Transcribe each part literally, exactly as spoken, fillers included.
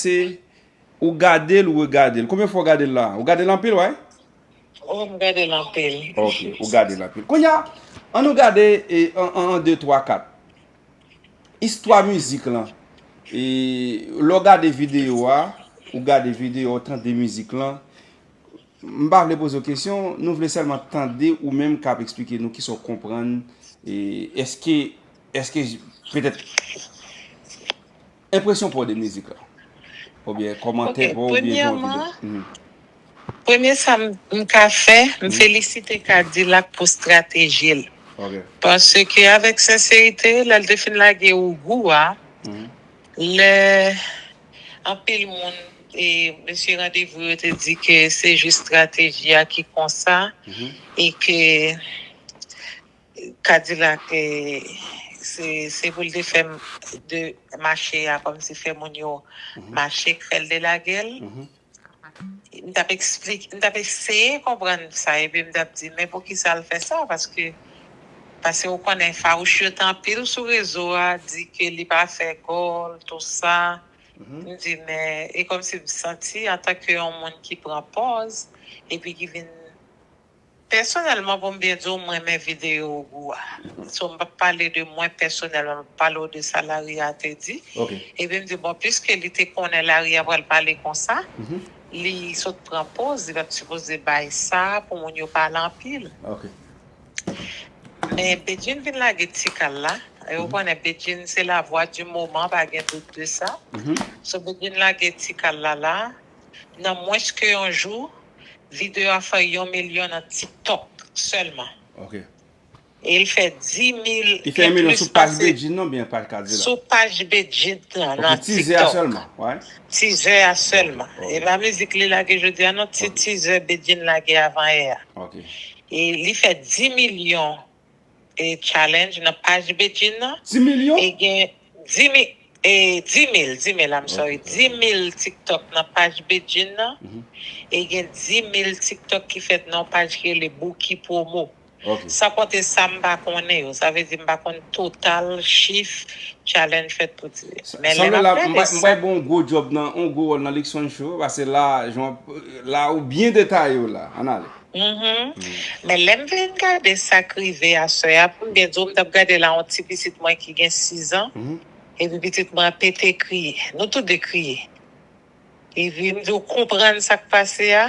se ou gade l ou regade l? Konbyen fwa w gade l la? Ou gade l anpil, wi? Oh, m gade l anpil. Ok, ou gade l anpil. Kounye a, ann nou gade e, an, an, an de, twa, kat. Istwa mizik lan. E, lè w gade videyo a, ou gade videyo a, ou tande mizik lan, m pa vle poze w kesyon, nou vle sèlman tande ou menm k ap eksplike nou kisa w konprann, e, èske, èske, petèt, enpresyon pa w de mizik la? Oubyen kòmantè pa w, oubyen jan w vide. Premye sa m ka fè, m felisite Kadilak pou estrateji l. Paske avèk senserite, lè l te fin lage Ougou a, lè anpil moun e mesye Randevou yo te di ke se jis estrateji a ki konsa e ke Kadilak e se se pou l te fè de mache a kòmsi fè moun yo mache k fè l te lage l. M t ap eksplike, m t ap eseye konprann sa epi m t ap di men poukisa l fè sa paske paske ou konnen fawouch yo t anpil sou rezo a di ke li pa fè gòl tou sa. M di men e kòmsi m santi antanke yon moun ki pran pòz epi ki vin pèsonèlman pou m byen di w m renmen videyo Ogou a. So m p ap pale de mwen pèsonèlman, m ap pale w de sa Laria te di. Epi m di bon piske li te konnen Laria pral pale konsa, li sot pran pòz, li pa t sipoze bay sa pou moun yo pale anpil. Men Bedjine vin lage ti kal la. E ou konnen Bedjine se la voix du moment, pa gen dout de sa. So Bedjine lage ti kal la la. Nan mwens ke yon jou, videyo a fè yon milyon nan TikTok sèlman. E l fè dis mil. Li fè yon milyon sou paj Bedjine nan oubyen paj Kadilak? Sou paj Bedjine nan, nan TikTok. Tizè a sèlman, wi. Tizè a sèlman. E pa mizik li lage jodi a non, ti tizè Bedjine lage avan yè a. E li fè dis milyon e challenge nan paj Bedjine nan. Dis milyon? E gen dis mil, e dis mil, dis mil, I'm sorry, dis mil TikTok nan paj Bedjine nan. E gen dis mil TikTok ki fèt nan yon paj ki rele Bouki Promo. San konte sa m pa konnen yo. Sa vle di m pa konn total chif challenge fèt pou di. Men lè m ap gade sa. M pral ba w yon gwo djòb nan, yon gwo wòl nan Luckson Show, paske la, jan, la ou byen detaye yo la. Ann ale. Men lè m vin gade sa k rive aswè a, pou m byen di w, m t ap gade la yon ti pitit mwen ki gen sis an, epi pitit mwen an pete kriye. Nou tou de kriye. Epi m di w konprann sa k pase a?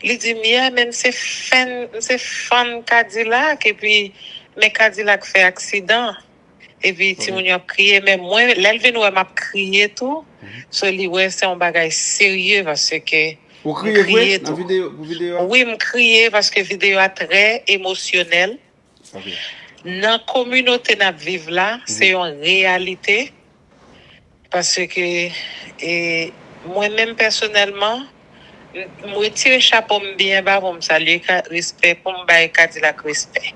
Li di m, yeah, men m se fan, m se fan Kadilak, epi men Kadilak fè aksidan. Epi timoun yo ap kriye, men mwen, lè l vin wè m ap kriye tou, so li wè se yon bagay serye paske m kriye tou. Ou kriye vre nan videyo, pou videyo a? Wi, m kriye paske videyo a trè emosyonèl. Nan kominote n ap viv la, se yon reyalite. Paske e, mwen menm pèsonèlman, m retire chapo m byen ba pou m salye respè, pou m bay Kadilak respè.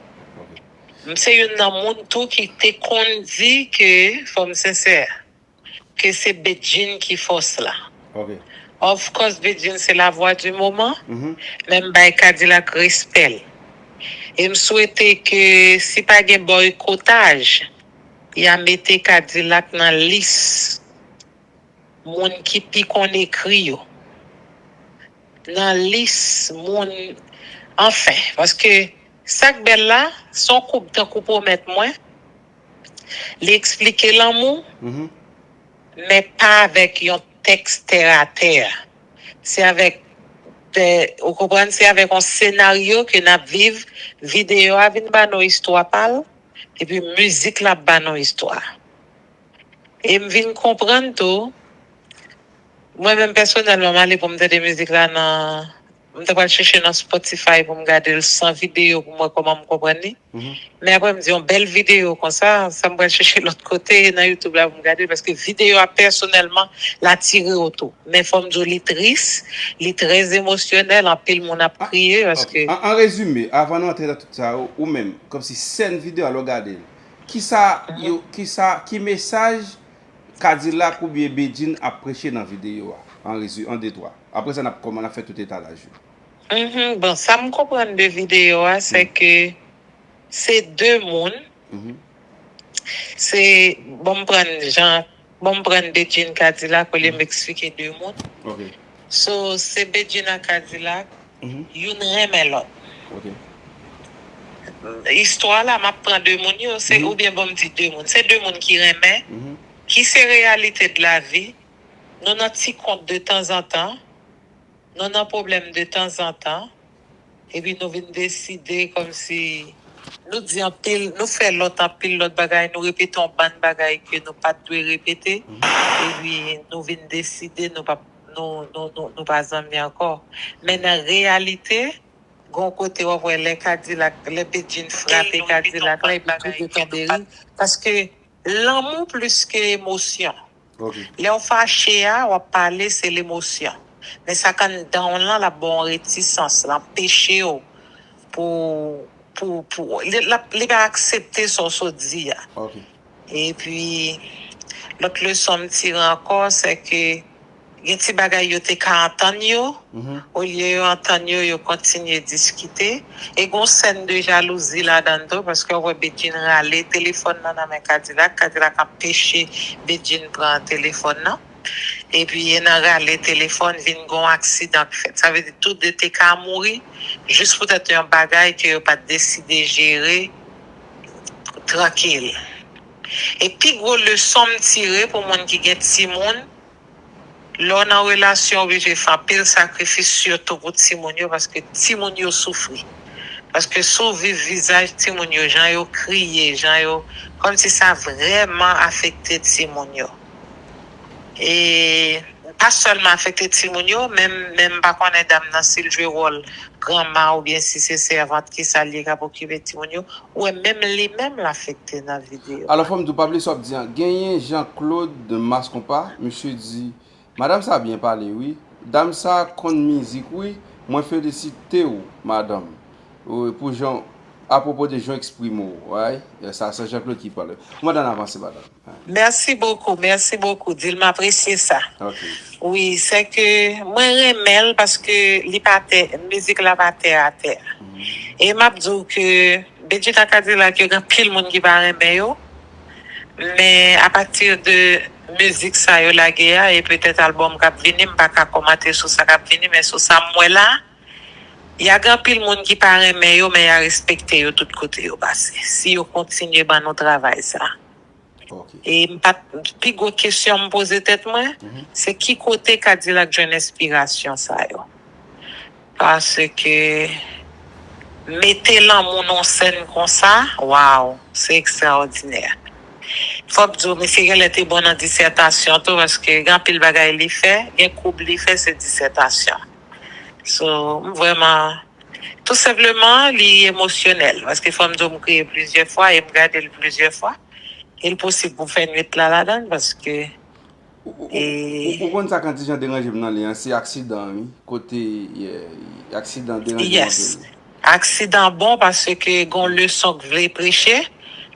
M se youn nan moun tou ki te konn di ke, fò m sensè, ke se Bedjine ki fòs la. Of course, Bedjine se la voix du moment, men m bay Kadilak respè l. E m swete ke si pa gen bòykotaj, y a mete Kadilak nan lis moun ki pi konn ekri yo. Nan lis moun, anfen, paske sa k bèl la, se yon koup tankou Pwomèt Mwen, li eksplike lanmou, men pa avèk yon tèks tèratè. Se avèk, ou konprann, se avèk yon senaryo ke n ap viv, videyo a vin ba nou istwa pa l, epi mizik la ap ba nou istwa. E m vin konprann tou, mwen menm pèsonèlman, m ale pou m tande mizik la nan, m te pral chèche nan Spotify pou m gade l san videyo pou m wè kòman m konprann li. Men apre m di yon bèl videyo konsa, sa m pral chèche lòt kote nan YouTube la pou m gade l, paske videyo a pèsonèlman l atire w tou. Men fò m di w li tris, li trè emosyonèl, anpil moun ap kriye paske. An rezime, avan nou antre nan tout sa, ou menm, kòmsi sèn videyo a lè w gade l, kisa yo, kisa, ki mesaj Kadilak oubyen Bedjine ap preche nan videyo a? An rezime, an de twa. Apre sa n ap kòman n ap fè tout etalaj yo. Bon, sa m konprann de videyo a se ke se de moun, se, bon, m pran jan Bon, m pran Bedjine Kadilak olye m eksplike de moun. So, se Bedjine ak Kadilak, youn renmen lòt. Istwa la, m ap pran de moun yo, se, oubyen bon, m di de moun. Se de moun ki renmen, ki se reyalite de la vi. Nou nan ti kont de tanzantan, nou nan pwoblèm de tanzantan, epi nou vin deside kòmsi nou di anpil, nou fè lòt anpil lòt bagay, nou repete yon bann bagay ke nou pa t dwe repete, epi nou vin deside nou pa, nou, nou, nou, nou pa zanmi ankò. Men nan reyalite, gon kote w ap wè lè Kadilak, lè Bedjine frape Kadilak la, epi tou de tonbe ri, paske lanmou plis ke emosyon. Lè w fache a, w ap pale, se lemosyon. Men sa k anndan w lan, l ap ba w yon retisans, l anpeche w pou, pou, pou, li, l ap, li pa aksepte sa w sot di a. Epi, lòt leson m tire ankò, se ke gen ti bagay yo te ka antann yo, olye yo antann yo, yo kontinye diskite. E gon sèn de jalouzi ladan l tou, paske w wè Bedjine rale telefòn nan nan men Kadilak, Kadilak anpeche Bedjine pran telefòn nan. Epi e nan rale telefòn, vin gon aksidan k fèt. Sa vle di tou de te ka mouri, jis poutèt yon bagay ke yo pa t deside jere trankil. E pi gwo leson m tire pou moun ki gen timoun, lè w nan relasyon, oblije fè anpil sakrifis, sitou pou timoun yo, paske timoun yo soufri. Paske si w viv vizaj timoun yo, jan yo kriye, jan yo, kòmsi sa vrèman afekte timoun yo. E pa sèlman afekte timoun yo, men, men m pa konnen dam nan si l jwe wòl granma oubyen si se sèvant, kisa l ye k ap okipe timoun yo. Ou wè, menm li menm l afekte nan videyo. Alò, fò m di w, pa bliye sa w ap di an. Genyen Jean Claude Mascompa, misye di, madanm sa byen pale, wi. Dam sa konn mizik, wi. Mwen felisite w, madanm. Wi, pou jan, apwopo de jan w eksprime w, wi. Sa, se Jean Claude ki pale. Ou mande n avanse, madanm. Merci beaucoup, merci beaucoup. Di l m apresye sa. Wi, se ke mwen renmen l paske li pa tè, mizik la pa tè atè. E m ap di w ke Bedjine ak Kadilak yo gen anpil moun ki pa renmen yo. Men apati de mizik sa yo lage a, e petèt albòm k ap vini, m pa ka kòmante sou sa k ap vini, men sou sa m wè la, y a gen anpil moun ki pa renmen yo, men y a respekte yo tout kote yo pase. Si yo kontinye ban nou travay sa. E m pa t, pi gwo kesyon m poze tèt mwen, se ki kote Kadilak jwenn enspirasyon sa yo? Paske mete lanmou nan yon sèn konsa, waw, se ekstraòdinè. Fò m di w, misye genlè te bon nan disètasyon tou, paske gen anpil bagay li fè, gen koub li fè, se disètasyon. So, m vrèman, tou senpleman, li emosyonèl, paske fò m di w, m kriye plizyè fwa e m gade l plizyè fwa. E l posib pou fè nwit la ladan l, paske Ou, ou, ou, ou, ou konn sa k antijan deranje m nan li an, se aksidan an, wi. Kote, yeah, aksidan an deranje m anpil, wi. Aksidan bon paske gon leson k vle preche.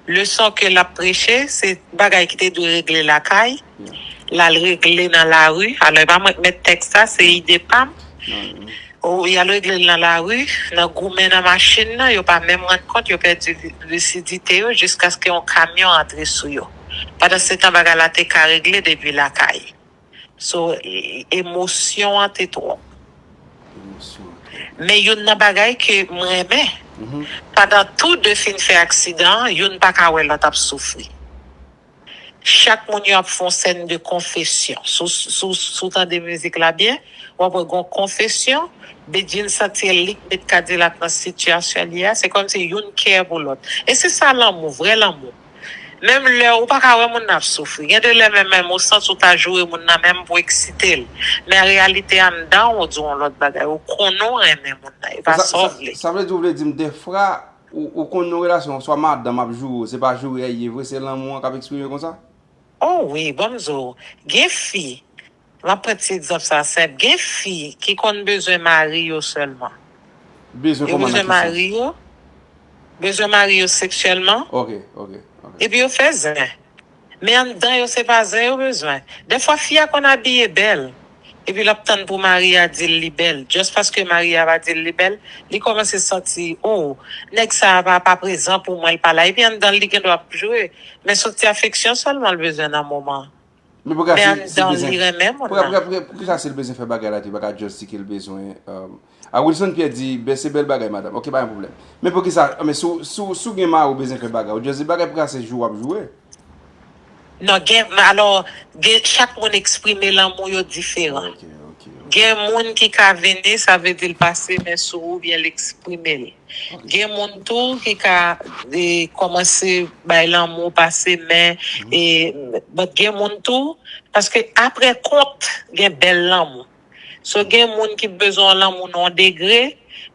Leson ke l ap preche, se bagay ki te dwe regle lakay. L al regle nan lari. Alò, e pa mwen k mèt tèks la, se ide pa m. Ou, y al regle l nan lari, nan goumen nan machin nan, yo pa menm rann kont, yo pèdi li-, lisidite yo jiskaske yon kamyon antre sou yo. Pandansetan, bagay la te ka regle depi lakay. So, e-, emosyon an te twòp. Men youn nan bagay ke m renmen, pandan tou de fin fè aksidan an, youn pa ka wè lòt ap soufri. Chak moun yo ap fè yon sèn de konfesyon. Si w, si w, si w tande mizik la byen, w ap wè gon konfesyon, Bedjine santi l li k met Kadilak nan sitiyasyon li a, se kòmsi youn kè pou lòt. E se sa lanmou, vrè lanmou. Menm lè ou pa ka wè moun nan ap soufri. Gen de lè menm, menm ou santi w ta joure moun nan menm pou eksite l. Men an reyalite anndan w, ou di w yon lòt bagay. Ou konnen w renmen moun nan. E pa sa w vle. Sa vle di, ou vle di m defwa, ou, ou konn nan relasyon, swa madanm ap joure w, se pa joure a ye vre, se lanmou an k ap eksprime konsa? Oh wi, ban m di w, gen fi, m ap pran ti egzanp sa senp, gen fi ki konn bezwen mari yo sèlman. Yo bezwen mari yo, bezwen mari yo seksyèlman. Epi yo fè zen. Men anndan yo, se pa zen yo bezwen. Dèfwa, fi a konn abiye bèl. Epi l ap tann pou mari a di l li bèl. Just paske mari a pa di l li bèl, li kòmanse santi, oh, nèg sa a pa, pa prezan pou mwen, l pa la. Epi anndan l, li gendwa ap joure. Men se ti afeksyon sèlman l bezwen nan moman an. Men poukisa si, si l bezwen, poukisa si l bezwen fè bagay la, li pa ka just di ke l bezwen, um, a Wilson Pierre di, ben se bèl bagay, madanm. Ok, pa gen pwoblèm. Men poukisa, men si w, si w, si w gen mari w bezwen fè bagay, ou just di bagay, poukisa se jou w ap joure? Non, gen, alò, gen, chak moun eksprime lanmou yo diferan. Gen moun ki ka vini, sa vle di l pase men sou ou, oubyen l eksprime l. Gen moun tou ki ka e, kòmanse bay lanmou, pase men, e, but gen moun tou, paske apre kont, gen bèl lanmou. So, gen moun ki bezwen yon lanmou nan yon degre,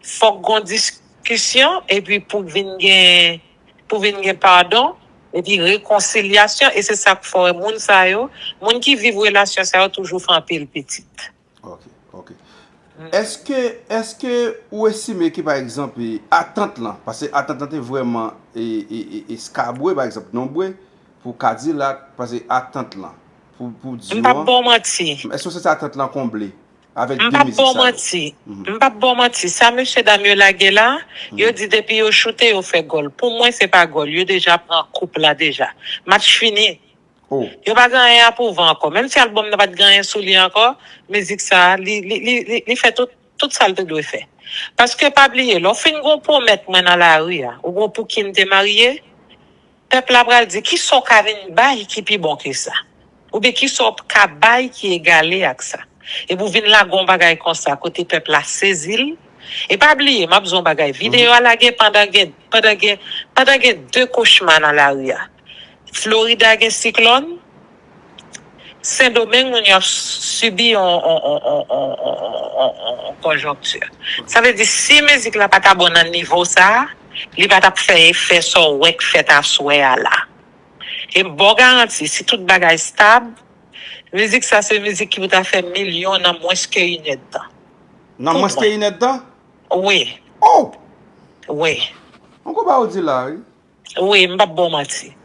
fòk gon diskisyon, epi pou vin gen, pou vin gen padon, epi rekonsilyasyon, e se sa k fè w wè moun sa yo, moun ki viv relasyon sa yo toujou fè anpil pitit. Ok, ok. Èske, èske ou estime ke, pa egzanp, e, atant lan, paske atant lan te vrèman e, e, e, eskabwe, pa egzanp, nonbre pou Kadilak, paske atant lan, pou, pou di M p ap ba w manti. Èske w santi atant lan konble avèk de mizik sa yo? M p ap ba w manti. M p ap ba w manti. Sa mesye dam yo lage la, yo di depi yo choute, yo fè gòl. Pou mwen, se pa gòl. Yo deja pran koup la deja. Match fini. Yo pa gen anyen a pwouve ankò. Menm si albòm nan pa t gen anyen sou li ankò, mizik sa a, li, li, li, li, li fè tout, tout sa l te dwe fè. Paske pa bliye, lè w fin gon pwomèt mwen nan lari a, ou gon pou ki n te marye, pèp la pral di, kisa w ka vin bay ki pi bon ke sa? Oubyen kisa w ka bay ki egale ak sa? Epi w vin lage yon bagay konsa, kote pèp la sezi l. E pa bliye, m ap di w yon bagay, videyo a lage pandan gen, pandan gen, pandan gen de kochma nan lari a. Florida gen siklòn, Sendomeng moun yo ap sibi yon, yon, yon, yon, yon, yon, yon konjonkti. Sa vle di, si mizik la pa ta bon nan nivo sa a, li pa t ap fè efè sa w wè k fèt aswè a la. E m ba w garanti, si tout bagay stab, mizik sa se mizik ki pou ta fè milyon nan mwens ke inèdtan. Nan mwens ke inèdtan? Wi. Oh! Wi. Yon konba ou di la, wi. Wi, m p ap ba w manti.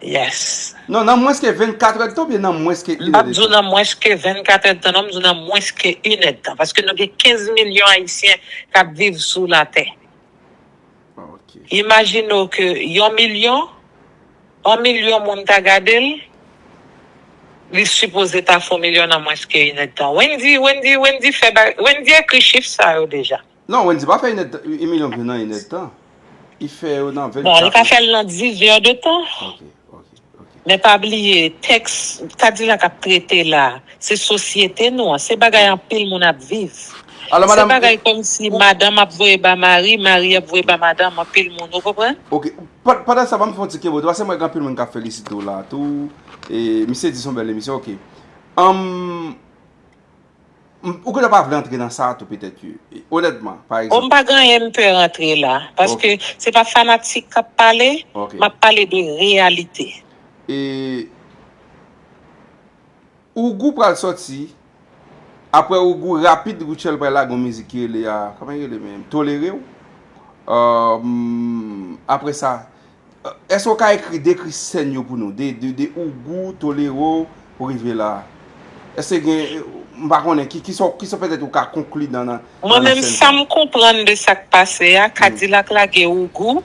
Yes. Non, nan mwens ke vennkat èdtan oubyen nan mwens ke inèdtan? M p ap di w nan mwens ke vennkat èdtan, non, m di w nan mwens ke inèdtan. Paske nou gen kenz milyon Ayisyen k ap viv sou latè. Ok. Imajine w ke yon milyon, yon milyon moun ta gade l, li sipoze ta fè yon milyon nan mwens ke inèdtan. Wendy, Wendy, Wendy fè ba, Wendy ekri chif sa yo deja. Non, Wendy pa fè inèdtan, yon milyon vin nan inèdtan. Li fè yo nan vennkat. Bon, li ka fè l nan diz èdtan. Ok, ok, ok. Men pa bliye, tèks Kadilak ap trete la, se sosyete nou an, se bagay anpil moun ap viv. Se bagay kòmsi madanm ap voye ba mari, mari ap voye ba madanm, anpil moun, ou konprann? Ok, pandan sa, ban m fè yon ti kenbe w, paske m wè gen anpil moun k ap felisite w la tou. E misye di se yon bèl emisyon, ok. Anm, M, ou genlè pa vle antre nan sa a tou petèt, wi. Onètman, pa egzanp. Oh, m pa gen anyen m pè rantre la. Paske se pa fanatik k ap pale, m ap pale de reyalite. E Ougou pral sòti. Apre Ougou, rapid, Rutshelle pral lage yon mizik ki rele a, kòman li rele menm? Tolere w. Apre sa, Èske w ka ekri, dekri sèn yo pou nou? De, de, de Ougou, Tolero, pou rive la. Èske gen, m pa konnen, ki, ki sa, ki sa petèt ou ka konkli nan, nan, Mwen menm, sa m konprann de sa k pase a, Kadilak lage Ougou,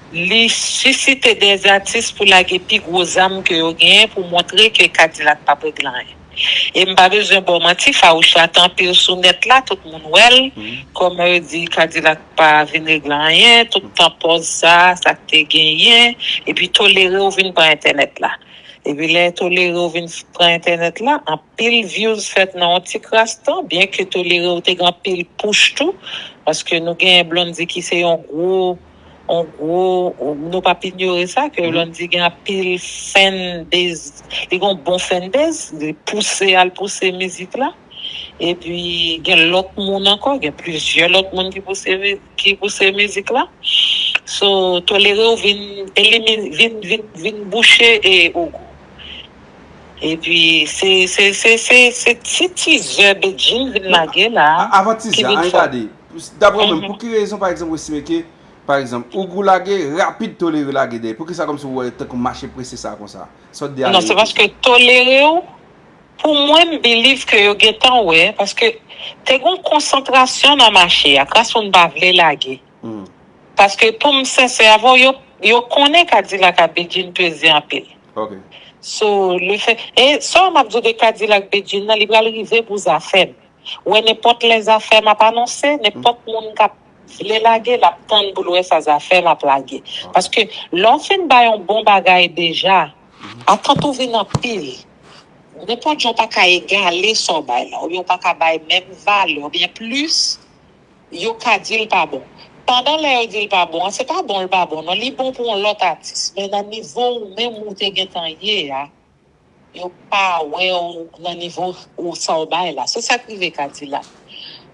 li sisite de atis pou lage pi gwo zam ke yo genyen pou montre ke Kadilak p ap regle anyen. E m pa bezwen ba w manti, Farouche la te anpil sou nèt la, tout moun wè l. Kòman yo di Kadilak pa vin regle anyen, tout tan pòz sa, sa k te genyen, epi Tolere w vin pran entènèt la. Epi lè Tolere w vin pran entènèt la, anpil views fèt nan yon ti kras tan, byen ke Tolere w te gen anpil push tou, paske nou genyen Blondy ki se yon gwo yon gwo, nou p ap inyore sa, ke Blondy gen anpil fan base, li gen yon bon fan base, li pouse al pouse mizik la. Epi gen lòt moun ankò, gen plizyè lòt moun ki pouse, ki pouse mizik la. So, Tolere w vin elimine, vin, vin, vin bouche e Ougou. Epi se, se, se, se, se ti tizè Bedjine vin lage la. Avan tizè, ann gade. Daprè w menm, pou ki rezon, pa egzanp, ou estime ke, pa egzanp, Ougou lage, rapid Tolere lage dèyè? Poukisa kòmsi w wè tankou mache prese sa konsa? Sa w t di a? Non, se paske Tolere w, pou mwen, m believe ke yo gentan wè, paske te gen yon konsantrasyon nan mache a, kras moun pa vle lage. Paske pou m sensè avè w, yo, yo konnen Kadilak ak Bedjine peze anpil. Ok. So, le fè, e sa m ap di w de Kadilak Bedjine nan, li pral rive pou Zafèm. Ou wè, nenpòt lè Zafèm ap anonse, nenpòt moun k ap vle lage, l ap tann pou l wè sa Zafèm ap lage. Paske lè w fin bay yon bon bagay deja, atant ou vin anpil. Nenpòt jan w pa ka egale sa w bay la, oubyen w pa ka bay menm valè, oubyen plis, yo ka di l pa bon. Pandan lè yo di l pa bon an, se pa bon l pa bon, non, li bon pou yon lòt atis. Men nan nivo ou menm ou te gentan ye a, yo pa wè w nan nivo ou sa w bay la. Se sa k rive Kadilak.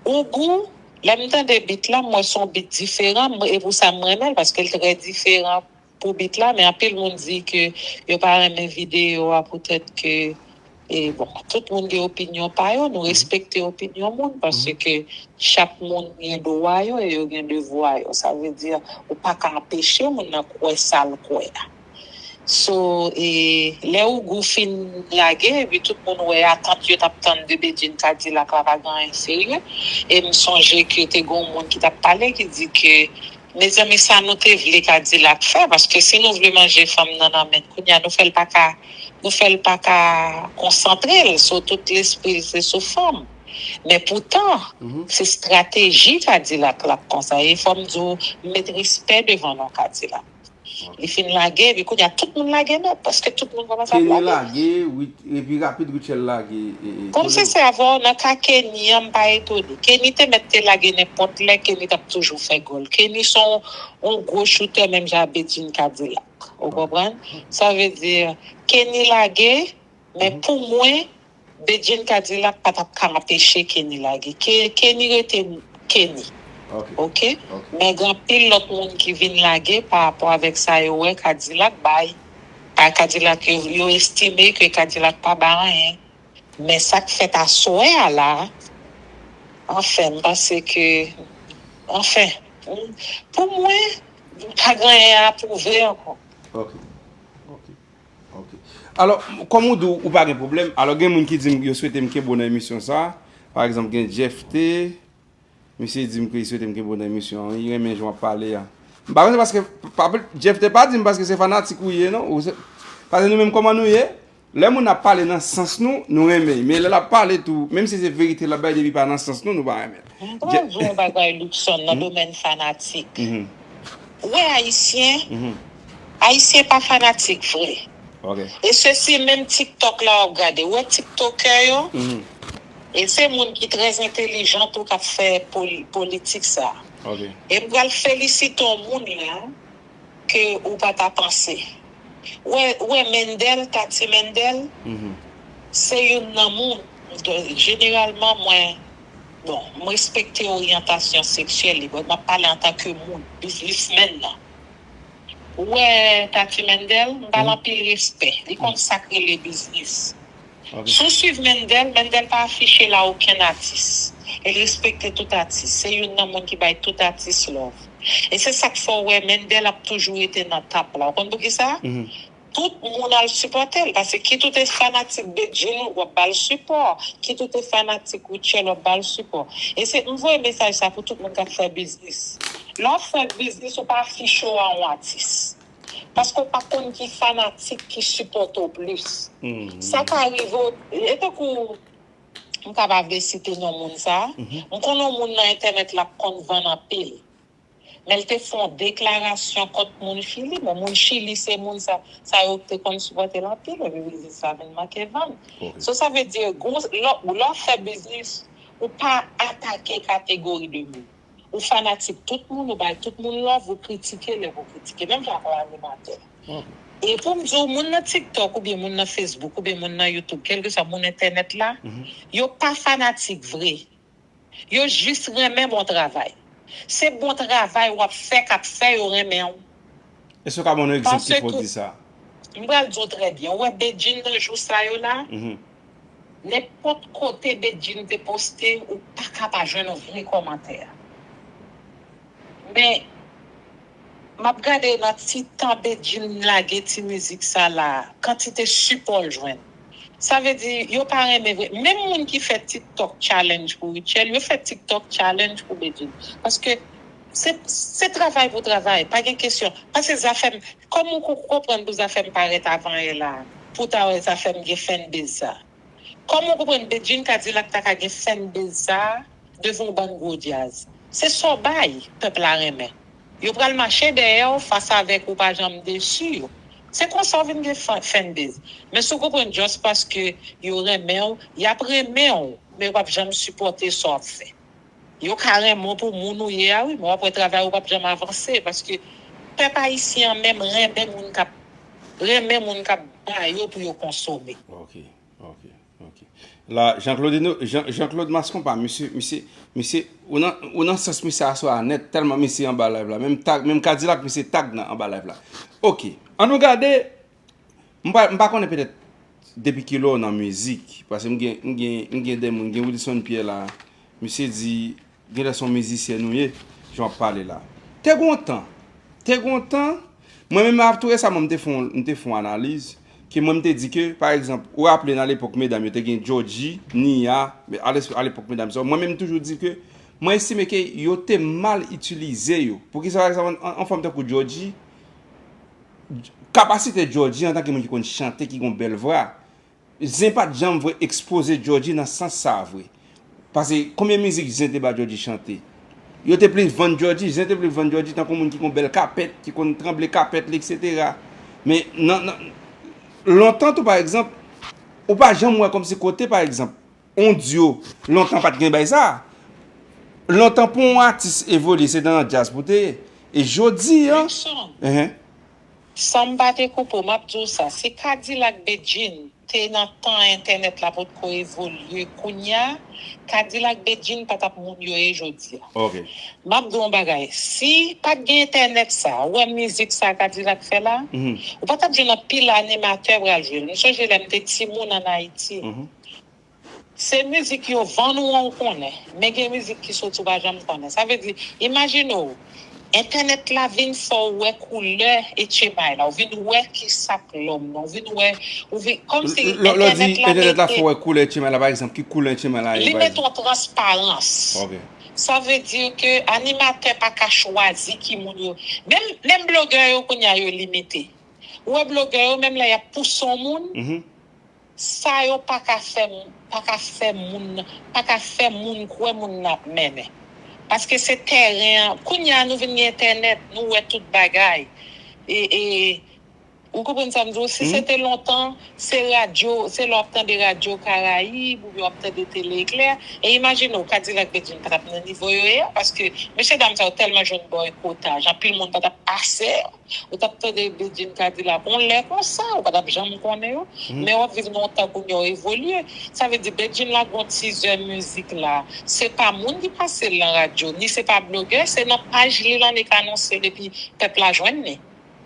Ougou, lè m tande bit la, m wè se yon bit diferan, m- e pou sa m renmen l, paske l trè diferan pou bit la, men anpil moun di ke yo pa renmen videyo a poutèt ke, e bon, tout moun gen opinyon pa yo, nou respekte opinyon moun, paske chak moun gen dwa yo e yo gen devwa yo. Sa vle di, ou pa ka anpeche moun nan kwè sa l kwè a. So, e lè Ougou fin lage, epi tout moun wè atant yo t ap tann de Bedjine Kadilak la pa gen anyen serye. E m sonje ke te gen yon moun ki t ap pale, ki di ke, mezanmi, sa nou te vle Kadilak fè, paske si nou vle manje fanm nan nan men n, kounye a nou fè l pa ka, nou fè l pa ka konsantre l, so tout lespri l se sou fanm. Men poutan, se estrateji Kadilak l ap konsa. E fò m di w, m met respè devan non Kadilak. Li fin lage, epi kounye a tout moun lage nèt, paske tout moun kòmanse ap Kenny lage. Lage, Rit- epi rapid Rutshelle lage. E, e, Kòm se Kolero. Se avè w, nan ka Kenny an, m pa etone. Kenny te mèt te lage nenpòt lè, Kenny t ap toujou fè gòl. Kenny se yon, yon gwo choutè, menm jan Bedjine Kadilak. Ou konprann? Sa vle di, Kenny lage, men pou mwen, Bedjine Kadilak pa t ap ka anpeche Kenny lage. Ke- Kenny rete Kenny. Ok. Ok? Ok. Men gen anpil lòt moun ki vin lage pa rapò avèk sa yo wè Kadilak bay. Pa Kadilak yo, yo estime ke Kadilak pa bay anyen. Men sa k fèt aswè a la, anfen, m panse ke, anfen, pou mwen, pa gen anyen a pwouve ankò. Ok. Ok. Ok. Alò, kòm ou di w, ou pa gen pwoblèm. Alò, gen moun ki di m yo swete m kenbe w nan emisyon sa a. Pa egzanp, gen Jeff T. Misye di m ke li swete m kenbe w nan emisyon an. Li renmen jan w ap pale a. M pa konn se paske, pa, Jeff T pa di m paske se fanatik ou ye, non. Ou se, paske nou menm kòman nou ye, lè moun ap pale nan sans nou, nou renmen l. Men lè l ap pale tou, menm si se verite l ap bay, depi pa nan sans nou, nou pa renmen l. M pral di w yon bagay, Luckson, nan domèn fanatik. Ou wè Ayisyen, Ayisyen pa fanatik vre. Ok. E se si menm TikTok la w ap gade, ou wè TikTokè yo, e se moun ki trè entelijan tou k ap fè poli- politik sa. Ok. E m pral felisite yon moun la ke ou pa ta panse. Ou wè, ou wè Mendel, Tati Mendel, se youn nan moun, jeneralman mwen, bon, m respekte oryantasyon seksyèl li, but m ap pale antanke moun, biznismenn nan. Ou wè Tati Mendel, m ba l anpil respè. Li konn sa k rele biznis. Ok. Si w swiv Mendel, Mendel pa afiche l a okenn atis. E l respekte tout atis. Se youn nan moun ki bay tout atis love. E se sa k fè w wè Mendel ap toujou rete nan top la. Ou konn poukisa? Tout moun al sipòte l. Paske kit ou te fanatik Bedjine, w ap ba l sipò. Kit ou te fanatik Rutshelle, w ap ba l sipò. E se, m voye mesaj sa pou tout moun k ap fè biznis. Lè w ap fè biznis, ou pa afiche w a yon atis. Paske w pa konn ki fanatik ki sipòte w plis. Sa ka rive w, e tankou, m ka pa vle site non moun sa, m konn yon moun nan entènèt la k konn vann anpil. Men l te fè yon deklarasyon kont moun Chili. Bon, moun Chili se moun sa, sa yo te konn sipòte l anpil, epi biznis sa vin manke vann. Ok. So, sa vle di, gon- lè, lè w ap fè biznis, ou pa atake kategori de moun. Ou fanatik tout moun, ou bay tout moun love, ou kritike lè pou kritike. Menm jan ak yon animatè. E pou m di w, moun nan TikTok, oubyen moun nan Facebook, oubyen moun nan YouTube, kèlkeswa moun entènèt la, yo pa fanatik vre. Yo jis renmen bon travay. Se bon travay w ap fè k ap fè yo renmen w. Èske w ka ban nou egzanp ki fè w di sa? M pral di w trè byen. Ou wè Bedjine nan jou sa yo la? Nenpòt kote Bedjine te poste, ou pa ka pa jwenn yon vye kòmantè. Men, m ap gade nan ti tan Bedjine lage ti mizik sa la, kantite sipò l jwenn. Sa vle di, yo pa renmen vre. Menm moun ki fè TikTok challenge pou Rutshelle, yo fè TikTok challenge pou Bedjine. Paske se, se travay pou travay, pa gen kesyon. Paske Zafèm, kòm ou ko- konprann pou Zafèm parèt avan yè la, pou w ta wè zafè m gen fanbase sa. Kòman w konprann Bedjine Kadilak ta ka gen fanbase sa a devan yon bann gwo djaz? Se sa w bay pèp la renmen. Yo pral mache dèyè w fas avèk ou pa janm desi yo. Se konsa w vin gen fan- fanbase. Men si w konprann just paske yo renmen w, y ap renmen w, men yo p ap janm sipòte sa w ap fè. Yo ka renmen w pou moun ou ye a wi, men w ap wè travay ou p ap janm avanse paske pèp ayisyen an menm renmen moun k ap renmen moun k ap ba yo pou yo konsome. Ok, ok, ok. La, Jean Claude, Jean, Jean Claude Mascompa, misye, misye, misye, ou nan, ou nan sans misye aswè a nèt, tèlman misye anba live la. Menm tag, menm Kadilak, misye tag nan anba live la. Ok, an nou gade, m pa, m pa konnen petèt depi kilè w nan mizik, paske m gen, m gen, m gen de moun, gen Wilson Pierre la, misye di, genlè se yon mizisyen nou ye, jan w ap pale la. Te gon tan, te gon tan, mwen menm ap tou resaman m te fè yon, m te fè yon analiz, ke mwen m te di ke, pa egzanp, ou raple nan lepòk medam yo te gen Georgie, Nia, alepòk medam sa, mwen menm m toujou di ke, mwen estime ke yo te mal itilize yo. Poukisa, pa egzanp, an, an fanm tankou Georgie, kapasite Georgie antanke moun ki konn chante, ki gon bèl vwa, Zen pa t janm vre ekspoze Georgie nan sans sa a vre. Paske konbyen mizik Zen te ba Georgie chante? Yo te plis vann Georgie, Zen te plis vann Georgie tankou moun ki gon bèl kapèt, ki konn tranble kapèt li, etsetera. Men nan, nan, lontan tou, pa egzanp, ou pa janm wè kòmsi kote, pa egzanp, on dyo, lontan pa t gen bay sa. Lontan pou yon atis evolye, se nan djaz pou te ye. E jodi a, Luckson, san m pa te koupe w, m ap di w sa, si Kadilak Bedjine te nan tan entènèt la potko evolye kounye a, Kadilak Bedjine pa t ap moun yo ye jodi a. Ok. M ap di w yon bagay, si pa t gen entènèt sa, ou wè mizik sa Kadilak fè la, ou pa t ap jwenn anpil animatè pral jwe l. M sonje lè m te timoun ann Ayiti. Se mizik yo vann ou an ou konnen, men gen mizik ki soti ou pa janm konnen. Sa vle di, imajine w, entènèt la vin fè w wè koulè etchemay la, ou vin wè ki sa k lòm nan, ou vin wè, ou vin, kòmsi Lè w di entènèt la entènèt la fè mete, w wè koulè etchemay la, pa egzanp, ki koulè etchemay la ye, li pa mete egzanp? Yon transparans. Ok. Sa vle di ke animatè pa ka chwazi ki moun yo. Menm, menm blogè yo kounye a yo limite. Ou wè blogè yo, menm lè y ap pouse yon moun, Mhm. sa yo pa ka fè, pa ka fè moun, pa ka fè moun kwè moun nan ap mennen. Paske se tèren an. Kounye a nou vin gen entènèt, nou wè tout bagay. E, e, ou konprann sa m di w? Si se te lontan, se radyo, se lè w ap tande Radyo Karayib oubyen w ap tande Tele Eklè. E imajine w, Kadilak Bedjine pa t ap nan nivo yo ye a, paske mesye dam sa yo tèlman jwenn bòykotaj, anpil moun pa t ap pase. Ou t ap tande Bedjine Kadilak yon lè konsa, ou pa t ap janm konnen yo. Men w ap viv nan yon tan kounye a w evolye. Sa vle di Bedjine la gon tizè mizik la. Se pa moun ki pase l nan radyo, ni se pa blogè, se nan paj li l annik anonse l epi pèp la jwenn li.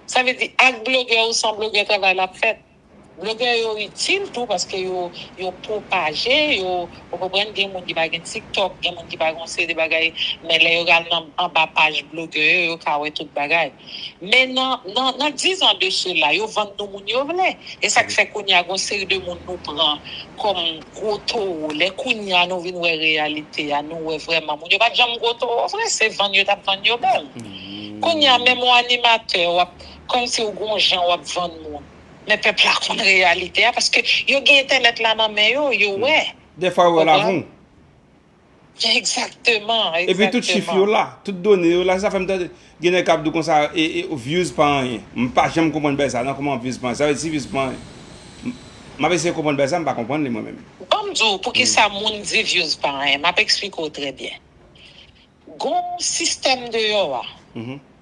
Sa vle di ak blogè ou san blogè travay la ap fèt. Blogè yo itil tou paske yo, yo pwopaje, yo, ou konprann, gen moun ki pa gen TikTok, gen moun ki pa gen yon seri de bagay, men lè yo al nan anba paj blogè yo, yo ka wè tout bagay. Men nan, nan, nan dizan de sela, yo vann nou moun yo vle. E sa k fè kounye a gon seri de moun nou pran kòm gwo towo. Lè kounye a nou vin wè reyalite a, nou wè vrèman moun yo pa t janm gwo towo vre, se vann yo t ap vann yo bèl. Kounye a menm yon animatè, w ap, kòmsi w gon jan w ap vann moun. Men pèp la konn reyalite a, paske yo gen entènèt la nan men yo, yo wè. Dèfwa yo wè l avan w. Egzakteman, Epi tout chif yo la, tout done yo la, sa fè m tande gen nèg k ap di w konsa, e, e, views pa anyen. M pa janm konprann bagay sa, nan kòman views pa anyen. Sa vle di si views pa anyen. M, m ap eseye konprann bagay sa, m pa konprann li mwen menm. Ban m di w poukisa moun di views pa anyen, m ap eksplike w trè byen. Gon sistèm deyò a.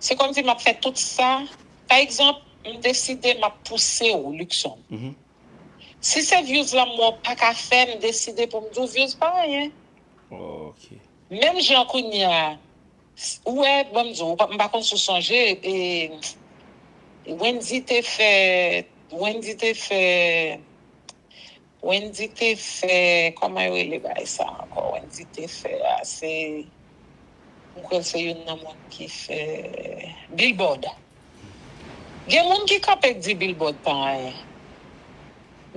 Se kòmsi m ap fè tout sa. Pa egzanp, m deside m ap pouse w, Luckson. Si se views la m wè w pa ka fè, m deside pou m di w views pa anyen. Ok. Menm jan kounye a, ou wè, ban m di w, m pa konn si w sonje, e, Wendy te fè, Wendy te fè, Wendy te fè, kòman yo rele bagay sa ankò? Wendy te fè a, se, m kwè se youn nan moun ki fè Billboard. Gen moun ki kanpe k di Billboard pa anyen.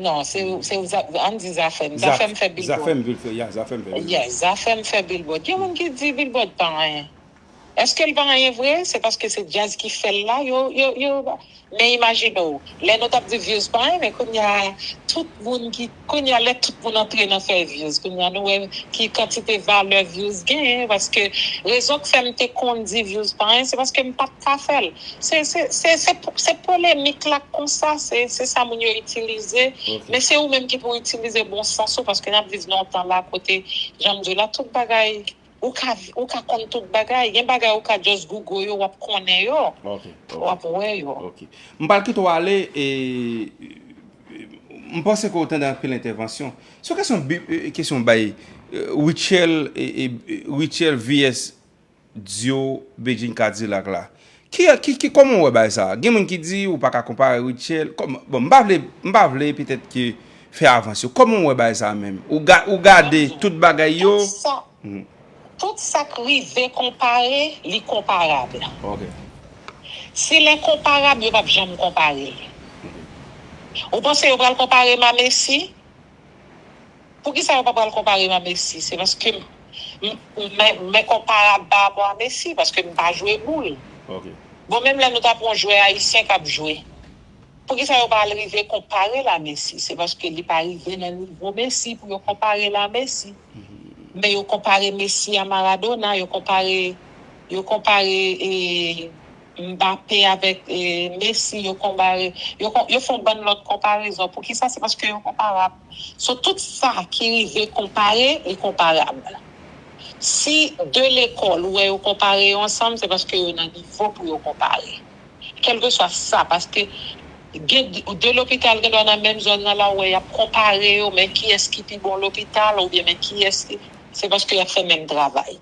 Non, se, se, ann di Zafèm. Zafèm fè Billboard. Zafèm vin fè, ya, Zafèm fè Billboard. Yeah, Zafèm fè Billboard. Gen moun ki di Billboard pa anyen. Èske l pa anyen vre? Se paske se djaz ki fè l la, yo, yo, yo, men imajine w, lè nou t ap di views pa anyen, men kounye a, tout moun ki, kounye a, lè tout moun antre nan fè views, kounye a, nou wè ki kantite valè views genyen, paske rezon k fè m te konn di views pa anyen, se paske m pa t ka fè l. Se, se, se, se, se polemik la k konsa, se, se sa moun yo itilize, men se ou menm ki pou itilize bon sans ou, paske n ap viv nan yon tan la kote, jan m di w la, tout bagay, ou ka, ou ka konn tout bagay. Gen bagay ou ka just Google yo, w ap konnen yo, Ok, w ap wè yo. Ok. M pral kite w ale e m panse ke w tande anpil entèvansyon. Sou kesyon bi- e, kesyon bay e, Rutshelle e, e, Rutshelle vs Dio Bedjine Kadilak la. Ki, ki, ki, kòman w wè bagay sa? Gen moun ki di ou pa ka konpare Rutshelle. Kòman, bon, m pa vle, m pa vle petèt ke fè avans yo. Kòman w wè bagay sa menm? Ou, ga, ou gade tout bagay yo? Tout sa, tout sa k rive konpare, li konparab. Ok. Si l enkonparab, yo p ap janm konpare l. Ou panse yo pral konpare m a Messi? Poukisa yo pa pral konpare m a Messi? Se paske m, m, m, m enkonparab pa rapò a Messi, paske m pa jwe boul. Ok. Bon, menm lè nou t ap yon jwè ayisyen k ap jwe, poukisa yo pa al rive konpare l a Messi? Se paske li pa rive nan nivo Messi pou yo konpare l a Messi. Men yo konpare Messi a Maradona, yo konpare, yo konpare e, Mbappé avèk e, Messi, yo konpare, yo, kon- yo fè yon bann lòt konparezon. Poukisa? Se paske yo konparab. So, tout sa ki rive konpare, li konparab. Si de lekòl ou wè yo konpare yo ansanm, se paske yo nan nivo pou yo konpare. Kèlkeswa sa, paske gen de lopital gen dwa nan menm zòn nan la, ou wè y ap konpare yo, men kiyès ki pi bon lopital, oubyen men kiyès ki, se paske y ap fè menm travay.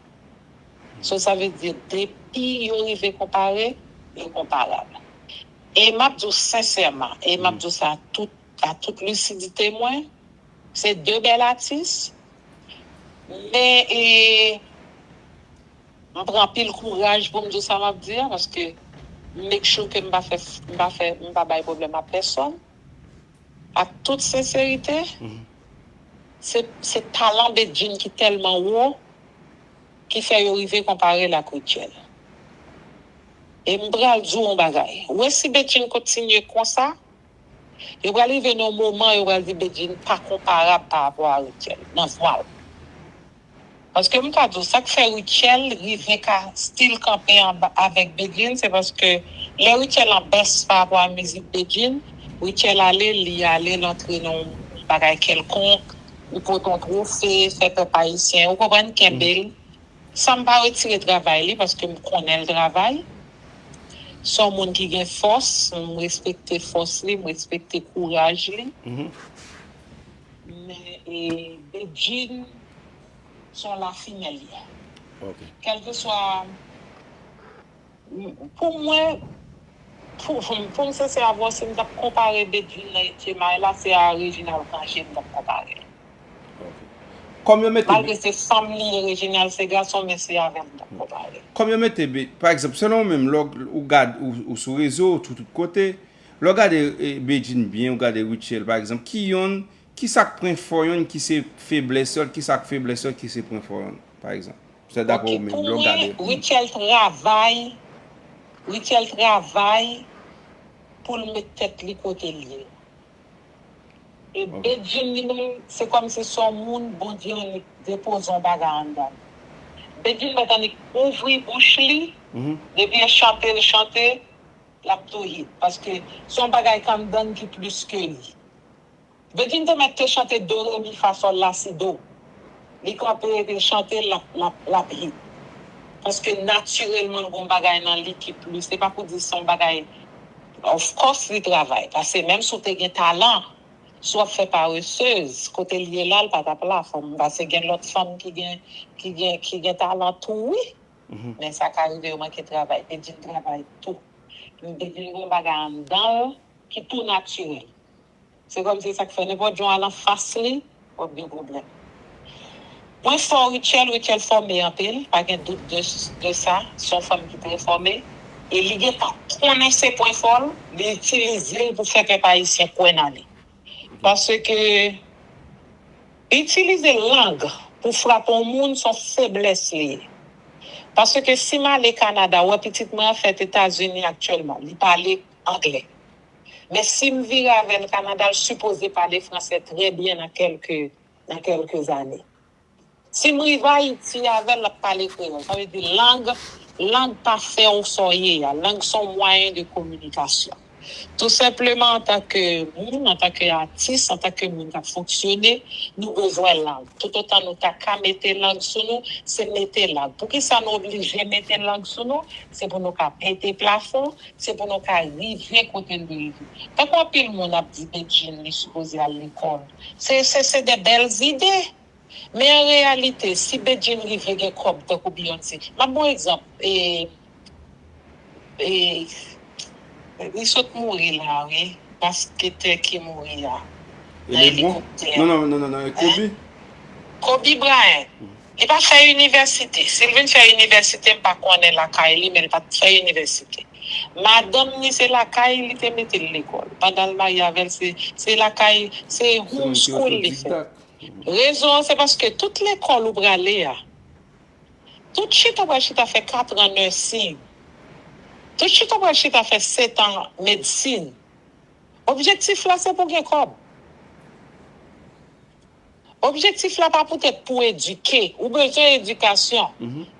So, sa vle di, depi yo rive konpare, yo konparab. E m ap di w sensèman, e m ap di w sa a tout, a tout lisidite mwen, se de bèl atis, men e, m pran anpil kouraj pou m di w sa m ap di a, paske m make sure ke m pa fè, m pa fè, m pa bay pwoblèm a pèsòn. Ak tout senserite, se, se talan Bedjine ki tèlman wo ki fè yo rive konpare l ak Rutshelle. E m pral di w yon bagay. Ou wè si Bedjine kontinye konsa, yo pral rive nan yon moman, yo pral di Bedjine pa konparab pa rapò a Rutshelle nan vwa l. Paske m ka di w, sa k fè Rutshelle rive ka still kanpe anba avèk Bedjine, se paske lè Rutshelle an bès pa rapò a mizik Bedjine, Rutshelle ale, li ale, l antre nan yon bagay kèlkonk, li pote yon twofe, fè pèp ayisyen, ou konprann, kenbe l. Sa m pa retire travay li, paske m konnen l travay. Se yon moun ki gen fòs, m respekte fòs li, m respekte kouraj li. Men e, Bedjine, se yon lafimèl li ye. Ok. Kèlkeswa, pou mwen, pou, pou m sensè avè w, si m t ap konpare Bedjine nan Etye May la, se a Reginald Cangé m t ap konpare l. Ok. Kòm yo mete Malgre se fanm li ye, Reginald se gason, men se avè l m t ap konpare l. Kòm yo mete, be- pa egzanp, selon ou menm, lè w- ou gad, ou, ou sou rezo, ou tout, tout kote, lè w gade e, Bedjine byen, ou gade Rutshelle, pa egzanp, ki yonn, ki sa k pwen fò yonn, ki se feblès lòt, ki sa k feblès lòt, ki se pwen fò yonn, pa egzanp? Se dapre Ok, ou menm, pou lè w mwen, gade. Rutshelle travay, Rutshelle travay pou l met tèt li kote l ye. E Ok. Bedjine li menm, se kòmsi se yon moun Bondye annik depoze yon bagay anndan l. Bedjine mèt annik ouvri bouch li, Mhm. depi e chante l chante, l ap tou hit. Paske se yon bagay k anndan l ki plis ke li. Bedjine te mèt te chante do, re, mi, fa, sòl, la, si, do. Li kanpe epi l chante, l ap, l ap, l ap hit. Paske natirèlman l gen yon bagay nan li ki plis. Se pa pou di se yon bagay, of course li travay. Paske menm si w te gen talan, si w ap fè paresez, kote l ye la, l pa t ap la. Fò m, paske gen lòt fanm ki gen, ki gen, ki gen talan tou, wi. Men sa ka rive yo manke travay. Bedjine travay tou. Men Bedjine gen yon bagay anndan l ki tou natirèl. Se kòmsi sa k fè nenpòt jan w al anfas li, w ap gen pwoblèm. Pwen fò Rutshelle, Rutshelle fòme anpil, pa gen dout de, de sa. Se yon fanm ki trè fòme. E li gentan konnen se pwen fò l, li itilize l pou fè pèp ayisyen kwè nan li. Paske itilize lang pou frape yon moun, se yon feblès li ye. Paske si m ale Kanada, ou wè pitit mwen an fèt Etazini aktyèlman, li pale anglè. Men si m vire avè l Kanada, l sipoze pale fransè trè byen nan kèlke, nan kèlke zane. Si m rive Ayiti avè l, l ap pale kreyòl. Sa vle di lang, lang pa fè w sa w ye a. Lang se yon mwayen de kominikasyon. Tou senpleman, antanke moun, antanke atis, antanke moun k ap fonksyone, nou bezwen lang. Toutotan nou ta ka mete lang sou nou, se mete lang. Poukisa nou oblije mete lang sou nou? Se pou nou ka pete plafon, se pou nou ka rive kote n dwe rive. Tankou anpil moun ap di Bedjine li sipoze al lekòl. Se, se, se de bèl zide. Men an reyalite, si Bedjine rive gen kòb tankou Beyoncé, m ap ba w egzanp, e, e, li sot mouri la, wi, basketè ki mouri a, nan Lebron? Elikoptè. Non, non, non, non, non, e Kobe? Kobe Bryant. Li pa fè inivèsite. Si l vin fè inivèsite, m pa konnen lakay li, men l pa t fè inivèsite. Madanm ni se lakay li te mete l lekòl. Pandan l marye avè l, se, se lakay, se homeschool li fè. Rezon an, se paske tout lekòl ou prale a, tout chita ou pral chita fè kat an nursing. Tout chita ou pral chita fè sèt an medsin. Objektif la, se pou gen kòb. Objektif la pa poutèt pou edike. Ou bezwen edikasyon.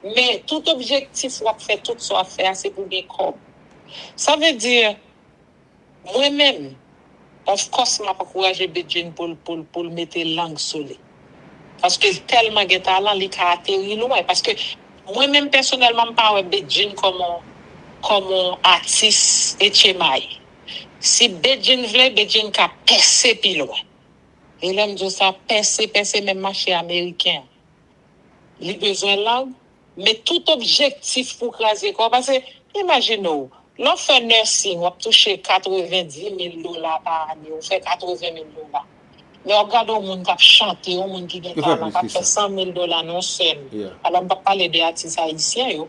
Men tout objektif w ap fè, tout sa w ap fè a, se pou gen kòb. Sa vle di, mwen menm, of course, m ap ankouraje Bedjine pou l, pou l, pou l mete lang sou li. Paske l tèlman gen talan, li ka ateri lwen. Paske mwen menm, pèsonèlman, m pa wè Bedjine kòm on, kòm on atis H M I. Si Bedjine vle, Bedjine ka pèse pi lwen. E lè m di w sa, pèse, pèse, menm mache ameriken an. Li bezwen lang, men tout objektif pou kraze kò w. Paske, imajine w, lè w fè nursing, w ap touche katrevenndis mil dola pa ane, ou fè katreven mil dola. Men w ap gade yon moun k ap chante, yon moun ki gen talan, k ap fè san mil dola nan yon sèn. Alò, m p ap pale de atis ayisyen yo.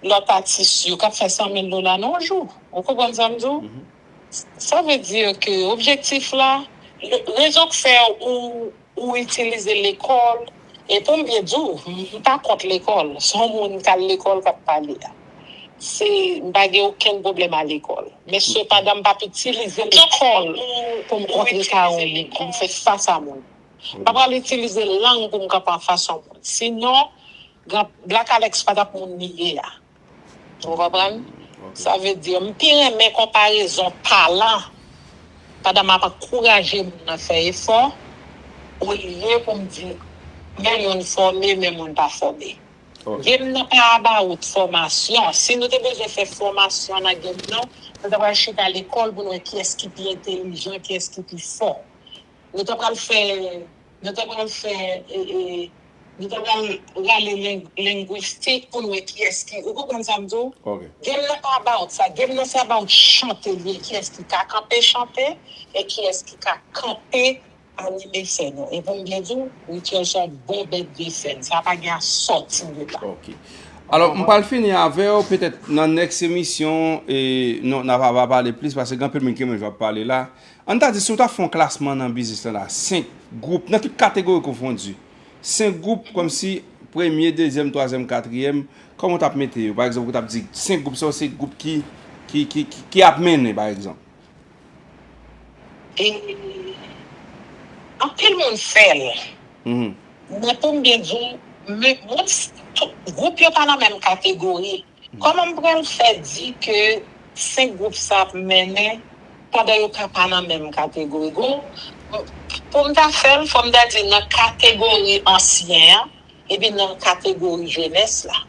Lòt atis yo k ap fè san mil dola nan yon jou. Ou konprann sa m di w? Sa vle di ke objektif la, rezon k fè ou, ou itilize lekòl, e pou m byen di w, m pa kont lekòl. Se yon moun k al lekòl k ap pale a. Se, m pa gen okenn pwoblèm a lekòl. Men sepandan, m p ap itilize lekòl pou m kontreka yon moun, pou m fè fas a moun. M pa pral itilize lang pou m kanpe anfas yon moun. Sinon, Gran, Black Alex pa t ap moun li ye a. Ou konprann? Sa vle di, m pi renmen konparezon talan pandan m ap ankouraje moun nan fè efò, olye pou m di, men moun fòme, men moun pa fòme. Game nan pa about fòmasyon. Si nou te bezwen fè fòmasyon nan game nan, nou ta pral chita lekòl pou nou wè kiyès ki pi entelijan, kiyès ki pi fò. Nou ta pral fè, nou ta pral fè, e, e, nou ta pral rale len-, lengwistik pou n wè kiyès ki, ou konprann sa m di w? Game nan pa about sa. Game nan se about chante li ye, kiyès ki ka kanpe chante, e kiyès ki ka kanpe anime sèn nan. E pou m byen di w, Rituel se yon bon bèt de sèn. Sa pa gen a sòti de la. Alò, m pral fini avè w, petèt nan next emisyon, e, nou, n a va, va pale plis, paske gen anpil moun ki renmen jan w ap pale la. Ann ta di, si w ta fè yon klasman nan biznis lan la, senk gwoup, nan tout kategori konfondi, senk gwoup, kòmsi premye, dezyèm, twazyèm, katriyèm, kòman w t ap mete yo? Pa egzanp, ou t ap di, senk gwoup sa yo, se gwoup ki, ki, ki, ki, ki ap mennen, pa egzanp. E, anpil moun fè l. Men pou m byen di w, men, moun, tout, gwoup yo pa nan menm kategori. Kòman m pral fè di ke senk gwoup sa ap mennen pandan yo ka pa nan menm kategori? Gon, pou m ta fè l, fò m ta di nan kategori ansyen an, epi nan kategori jenès la.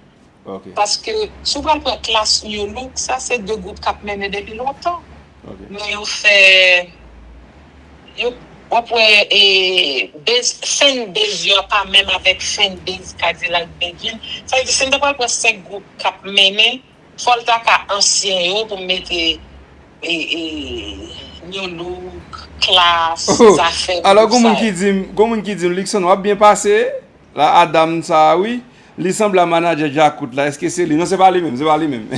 Paske si w pral pran klas New Look, sa se de gwoup k ap mennen depi lontan. Men yo fè, yo, w ap wè, e, base, fan base yo a pa menm avèk fan base Kadilak Bedjine. Sa vle di, si m ta pral pran senk gwoup k ap mennen, fò l ta ka ansyen yo pou m mete, e, e, New Look, Klass, Zafè, gwoup sa yo. Alò, gon moun ki di m, gon moun ki di m, Luckson, w ap byen pase. La, Adam sa a, wi. Li sanble a manadjè Djakout la. Èske se li? Non, se pa li menm, se pa li menm.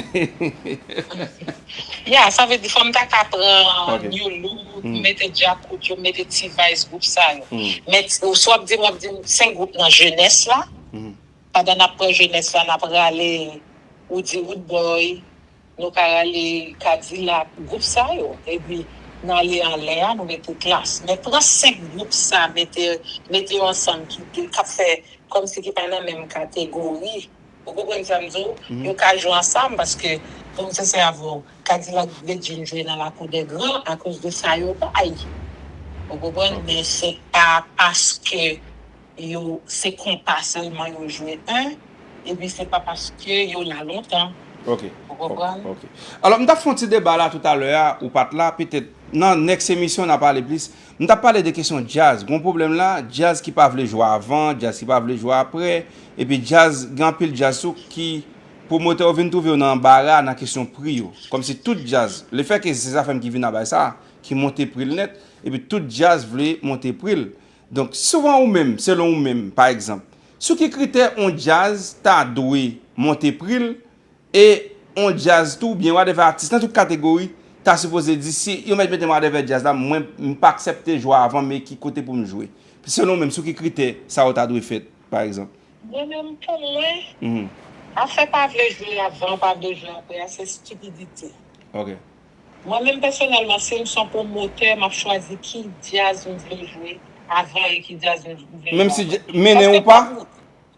Ya, sa vle di, fò m ta ka pran New Look, mete Djakout yo, mete T-Vice, gwoup sa yo. Men, si w ap di m, w ap di m, senk gwoup nan jenès la. Pandan n ap pran jenès la, n ap rale Woody Woodboy, nou ka rale Kadilak, gwoup sa yo. Epi, n ale anlè a, nou mete Klass. Men pran senk gwoup sa, mete, mete yo ansanm ki, ki, k ap fè kòmsi ki pa nan menm kategori. Ou konprann sa m di w? Yo ka jwe ansanm paske, pou m sensè avè w, Kadilak Bedjine jwe nan Lakou dè Gran akoz de sa yo bay. Ou konprann? Men se pa paske yo, se konpa sèlman yo jwe en, epi se pa paske yo la lontan. Ok. Ou konprann? Ok. Alò, m t ap fè yon ti deba la toutalè a, ou pa t la, petèt nan next emisyon, n a pale plis. M t ap pale de kesyon djaz. Gon pwoblèm la, djaz ki pa vle jwe avan, djaz ki pa vle jwe aprè, epi djaz, gen anpil djaz tou ki pwomotè yo vin twouve yo nan anbara nan kesyon pri yo. Kòmsi tout djaz, lefètke se Zafèm ki vin a bay sa, ki monte pri l nèt, epi tout djaz vle monte pri l. Donk, souvan ou menm, selon ou menm, pa egzanp, sou ki kritè yon djaz ta dwe monte pri l, e yon djaz tou, oubyen whatever atis nan tout kategori, ta sipoze di, si yo mèt mete m whatever djaz la, mwen, m pa aksepte jwe avan, men ki kote pou m jwe. Selon ou menm, sou ki kritè sa yo ta dwe fèt, pa egzanp? Mwen menm, pou mwen, afè pa vle jwe avan, pa vle jwe aprè a, se stipidite. Ok. Mwen menm pèsonèlman, si m se yon pwomotè, m ap chwazi ki djaz m vle jwe avan e ki djaz m vle jwe apre. Menm si dja-, mennen ou pa?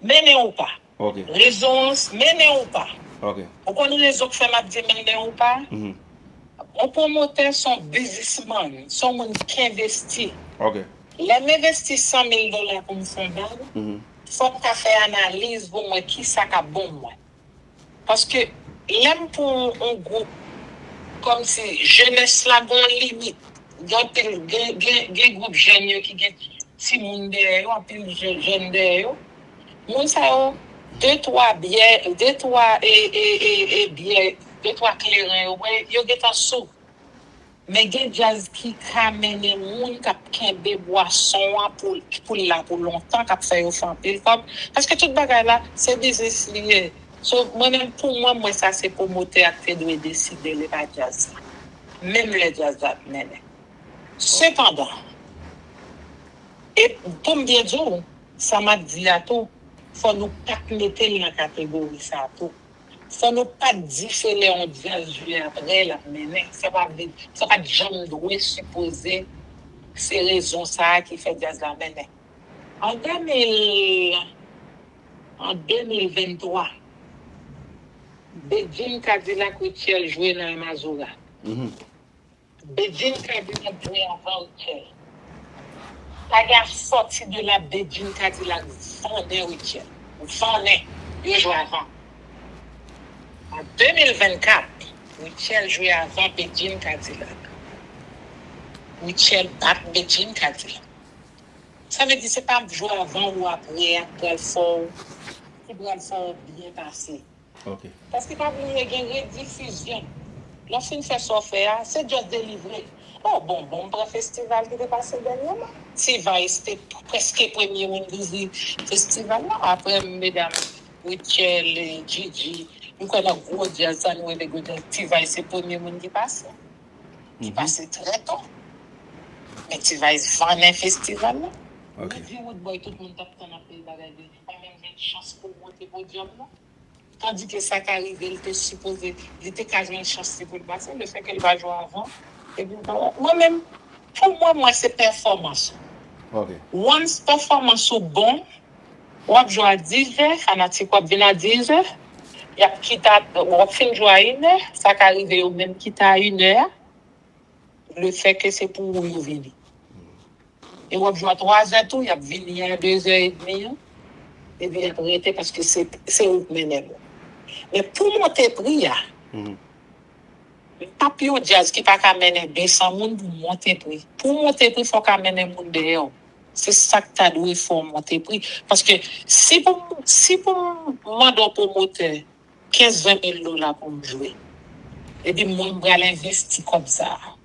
Mennen ou pa. Ok. Rezon an, mennen ou pa. Ok. Ou konn rezon k fè m ap di mennen ou pa? Yon pwomotè se yon biznismann, se yon moun k envesti. Ok. Lè m envesti san mil dola pou m fè yon bal, fò m ka fè analiz pou m wè kisa k ap bon mwen. Paske lè m pou yon gwoup, kòmsi jenès la gen yon limit. Gen anpil, gen, gen, gen gwoup jèn yo ki gen timoun dèyè yo, anpil jè-, jèn dèyè yo. Moun sa yo, de twa byè, de twa, e, e, e, e byè, de twa kleren yo bwè, yo gentan sou. Men gen djaz ki ka mennen moun k ap kenbe bwason an pou, pou l la pou lontan, k ap fè yo fè anpil kòb. Paske tout bagay la, se biznis li ye. So, mwen menm, pou mwen, mwen, sa se pwomotè a ki te dwe deside, li pa djaz la. Menm lè djaz la ap mennen. Sepandan, e pou m byen di w, sa m ap di a tou, fò nou pa t mete l nan kategori sa a tou. Fò nou pa t di se lè yon djaz jwe aprè l ap mennen. Sa pa vle, sa pa t janm dwe sipoze se rezon sa a ki fè djaz la mennen. An de mil, an de mil venntwa, Bedjine Kadilak Rutshelle jwe nan Amazura. Bedjine Kadilak jwe avan Rutshelle. Pa gen sòti de la, Bedjine Kadilak vannen Rutshelle. Vannen. Yo jwe avan. An de mil vennkat, Rutshelle jwe avan Bedjine Kadilak. Rutshelle bat Bedjine Kadilak. Sa vle di se pa jwe avan ou aprè a k pral fè w, ki pral fè w byen pase. Ok. Paske pa bliye gen redifizyon. Lè w fin fè sa w fè a, se just delivre. Oh, bon, bon, m pran festival ki te pase dènyèman. T-Vice te prèske premye moun louvri festival la. Apre, medam Rutshelle, Gigi, m kwè nan gwo djaz sa nou rele gwo djaz, T-Vice se premye moun ki pase. Ki pase trè to. Men T-Vice vannen festival la. Ok. Woody Woodboy, tout moun t ap tann anpil bagay de li. Li pa menm jwenn chans pou l monte podyòm nan. Tandike sa ka rive, li te sipoze, li te ka jwenn chans li pou l pase, lefètke li pa jwe avan. Epi, mwen menm, pou mwen, mwen, se pèfòmans ou. Ok. Once pèfòmans ou bon, w ap jwe a dizè, fanatik w ap vin a dizè, y ap kite a, w ap fin jwe a inè, sa ka rive yo menm kite a inè a, lefètke se pou ou yo vini. E w ap jwe a twazè tou, y ap vini a dezè edmi an, epi y ap rete paske se, se ou k mennen moun. Men pou monte pri a, m p ap yon djaz ki pa ka mennen de san moun pou monte pri. Pou monte pri, fò w ka mennen moun dèyè w. Se sa k ta dwe fè w monte pri. Paske si pou, si pou m mande yon pwomotè kenz, ven mil dola pou m jwe, epi mwen m pral envesti kòb sa a,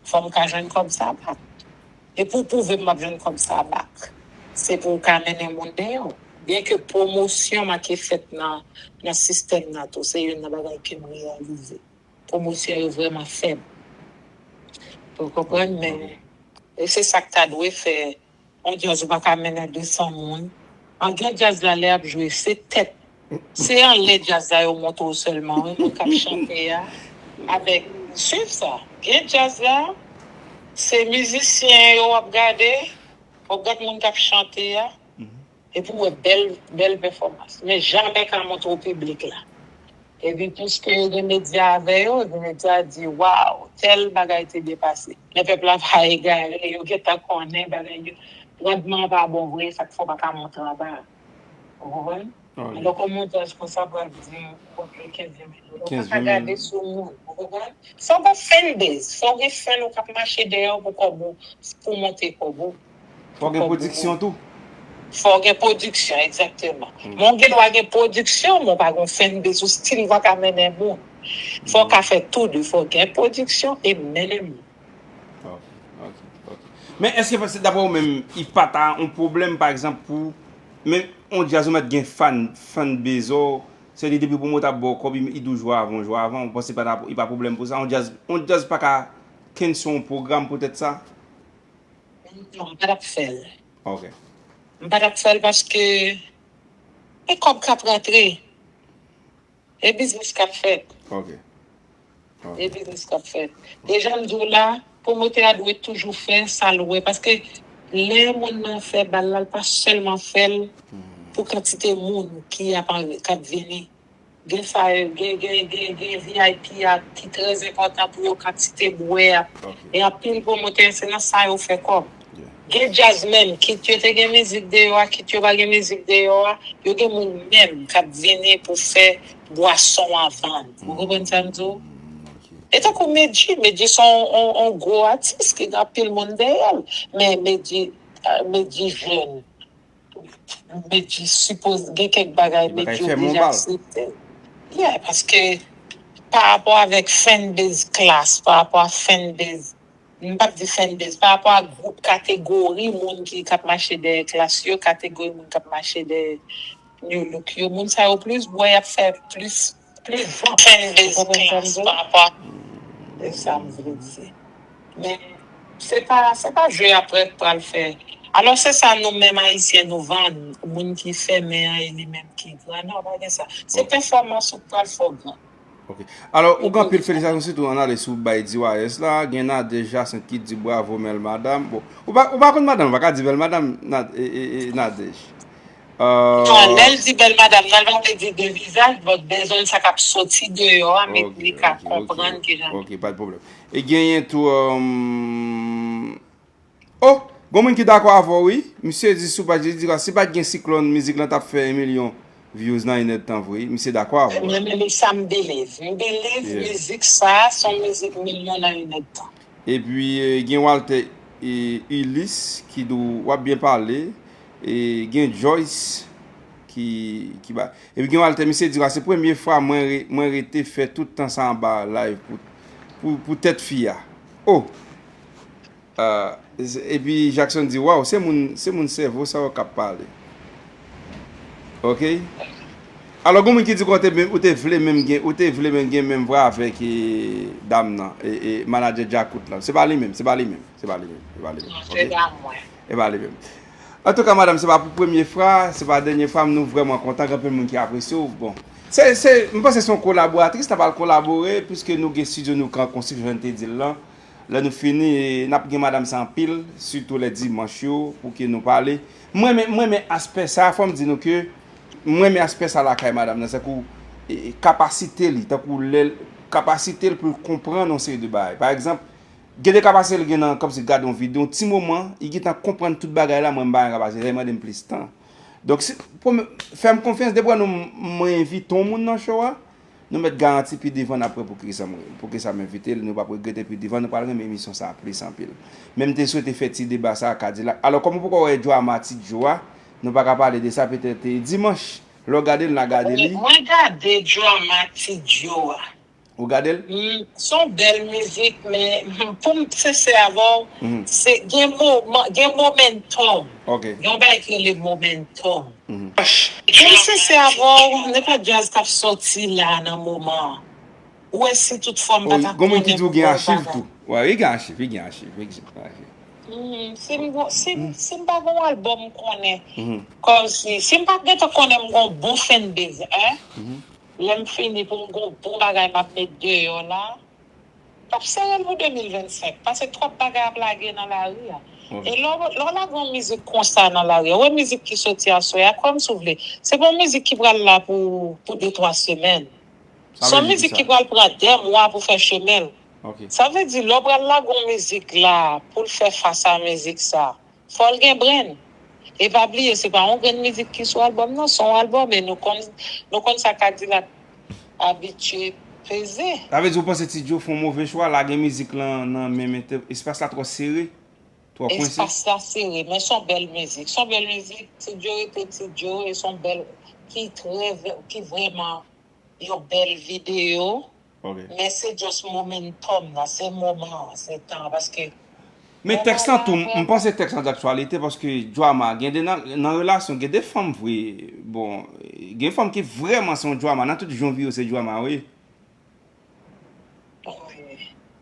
fò m ka jwenn kòb sa a bak. E pou w pwouve m ap jwenn kòb sa a bak, se pou w ka mennen moun dèyè w. Byenke pwomosyon manke fèt nan, nan sistèm nan tou, se youn nan bagay ke m reyalize. Pwomosyon yo vrèman fèb. Ou konprann? Men, e se sa k ta dwe fè. Yon djaz ou pa ka mennen de san moun, Anglè djaz la lè ap jwe, se tèt. Se anlè djaz la yo montre w sèlman, wi, moun k ap chante a. Avèk, swiv sa. Gen djaz la, se mizisyen yo w ap gade, w ap gade moun k ap chante a, epi w wè bèl, bèl pèfòmans. Men jamè ka montre w piblik la. Epi, piske yo gen medya avè yo, epi medya di, waw, tèl bagay te byen pase. Men pèp la pa egare, yo gentan konnen bagay yo. Randman an pa bon vre, sa k fè w pa ka monte anba. Ou konprann? Alò, kòman w djaz konsa pral di w kontre kenz mil dola? Ou pa ka gade sou moun. Ou konprann? Fò w gon fanbase, fò w gen fan ou k ap mache dèyè w pou kòb ou, pou monte kòb ou. Fò w gen pwodiksyon tou. Fò w gen pwodiksyon, egzakteman. Men w gen dwa gen pwodiksyon, men w pa gen fanbase, ou still pa ka mennen moun. Fò w ka fè tou de, fò w gen pwodiksyon e mennen moun. Ok, ok, ok. Men èske, daprè ou menm, li pa ta yon pwoblèm, pa egzanp, pou, men yon djaz ou mèt gen fan, fanbase ou, se li depi pwomotè ap ba w kòb, li, li di w jwe avan, jwe avan, ou panse pa ta, li pa pwoblèm pou sa, yon djaz, yon djaz pa ka kense yon pwogram poutèt sa? Non, m pa t ap fè l. Ok. M pa t ap fè l paske e kòb k ap rantre. E biznis k ap fèt. Ok. Ok. E biznis k ap fèt. E jan m di w la, pwomotè a dwe toujou fè sa l wè. Paske lè moun nan fè bal la, l pa sèlman fè l pou kantite moun ki ap, k ap vini. Gen sa, gen, gen, gen, gen V I P a ki trè enpòtan pou yo, kantite bwè a. Ok. E anpil pwomotè, se nan sa yo fè kòb. Yeah. Gen djaz menm, kit yo te gen mizik deyò a, kit yo pa gen mizik deyò a, yo gen moun menm k ap vini pou fè bwason an vann. Ou konprann sa m di w? Mm, ok. E tankou Medjy, Medjy se yon, yon, yon gwo atis ki gen anpil moun dèyè l. Men Medjy, euh, Medjy jèn. Medjy sipoze gen kèk bagay Medjy oblije aksepte. Yeah, paske pa rapò avèk fanbase klas, pa rapò a fanbase, m p ap di fanbase, pa rapò a gwoup, kategori moun ki, k ap mache dèyè klas yo, kategori moun k ap mache dèyè Nu Look yo, moun sa yo plis bwè, y ap fè plis, plis fanbase klas pa rapò a. Se sa m vle di. Men se pa, se pa jwe aprè k pral fè. Alò se sa nou menm Ayisyen nou vann, moun ki fèmen an e li menm ki gran. Non, pa gen sa. Se pèfòmans ou k pral fè w gran. Ok. Alò, ou gen anpil felisitasyon, sitou ann ale sou bay D Y S la, gen Nadège Jacinthe ki di bravo bèl madanm. Bon, ou pa, ou pa konn madanm, ou pa ka di bèl madanm, Nad-, e, e, e, Nadège. Euh, non, lè l di bèl madanm nan, l pa vle di de vizaj, but bezwen sa k ap soti deyò a, men li ka konprann kijan. Ok, pa de pwoblèm. E genyen tou, euh, oh, gon moun ki dakò avè w, wi. Misye di sou paj li, di, si pa t gen siklòn, mizik lan t ap fè yon milyon views nan inèdtan vre. Misye dakò avè w. Mwen menm, e sa m believe. M believe mizik sa, se yon mizik milyon nan inèdtan. Epi, eh, gen Walter, eh, Ulysse ki di w ap byen pale. E gen Joyce ki, ki ba. Epi gen Walter, misye di, se premye fwa mwen re-, mwen rete fè tout tan sa anba live pou, pou, pou tèt fi a. Oh! Ah, epi Jackson di, waw, se moun, se moun sèvo sa yo k ap pale. Ok? Alò, gen moun ki di ke w te, ou te vle menm gen, ou te vle menm gen menm vwa avèk, eh, dam nan, eh, eh, manadjè Djakout la. Se pa li menm, se pa li menm, se pa li menm, se pa li menm. Ok? Se pa mwen. Se pa li menm. Antouka, madanm, se pa pou premye fwa, se pa dènye fwa, nou vrèman kontan, gen anpil moun ki apresye w. Bon. Se, se, m panse se yon kolaboratris, n ap al kolabore, piske nou gen estidyo nou k an konstriksyon, jan n te di l lan. Lè nou fini, n ap gen madanm sa anpil, sitou lè dimanch yo, pou ke nou pale. Mwen renmen, mwen renmen aspè sa, fò m di nou ke mwen renmen aspè sa lakay madanm nan, tankou, e, e, kapasite li, tankou lè, kapasite l pou l konprann yon seri de bagay. Pa egzanp, gen de kapasite l gen nan, kòmsi gade yon videyo, yon ti moman, li gentan konprann tout bagay la, mwen m pa gen kapasite, sa mande m plis tan. Donk, si, pou m, fè m konfyans, depi nou, mwen envite yon moun nan show a, nou mèt garanti pi devan n ap wè pou ki sa m, pou ki sa m envite l, nou p ap regrete pi devan, nou pral renmen emisyon sa a plis anpil. Men m te swete fè ti deba sa a Kadilak. Alò, kòm ou poko wè Drama Ti Djo a, nou pa ka pale de sa, petèt, eh, dimanch, lè w gade l, n a gade li. Mwen gade Drama Ti Djo a. Ou gade l? Mm, se yon bèl mizik, men, mm, pou m sensè avè w, se gen moman, gen momentum. Ok. Gen yon bagay ki rele momentum. Mhm. Pou m sensè avè w, nenpòt djaz k ap soti la nan moman an. Ou wè si tout fwa m pa ta konnen. Gon moun ki di w gen achiv tou. Wi, gen achiv, wi, gen achiv, wi, gen achiv. Hmm, si m gon- si m- si m pa gon albòm, m konnen, kòmsi si m pa gentan konnen m gon bon fanbase, en, lè m fini pou m gon bon bagay m ap met deyò la, m ap sere l pou de mil vennsenk, paske twòp bagay ap lage nan lari a. E lè w- lè w lage yon mizik konsa nan lari a, wè mizik ki soti aswè a, kwè m si w vle, se pa yon mizik ki pral la pou pou de twa semèn. Se yon mizik ki pral pran de mwa pou fè chemen l. Sa vle di, lè w pral lage yon mizik la pou l fè fas a mizik sa, fò l gen brenn. E pa bliye, se pa yon grenn mizik ki sou albòm nan, se yon albòm, e nou konn, nou konn sa Kadilak abitye peze. Sa vle di, ou panse Ti Djo fè yon move chwa, lage mizik lan nan menm ente- espas la twò sere, twò kwense? Espas la sere, men se yon bèl mizik. Se yon bèl mizik. Ti Djo rete Ti Djo, e se yon bèl, ki trè, ki vrèman yon bèl videyo. Men se just momentum nan, se moman an, se tan an, paske men tèks lan tou, m panse tèks lan d aktyalite, paske Djwama, gen de nan, nan relasyon, gen de fanm vre, bon, gen fanm ki vrèman se yon Djwama, nan tout jan vi yo se Djwama, wi.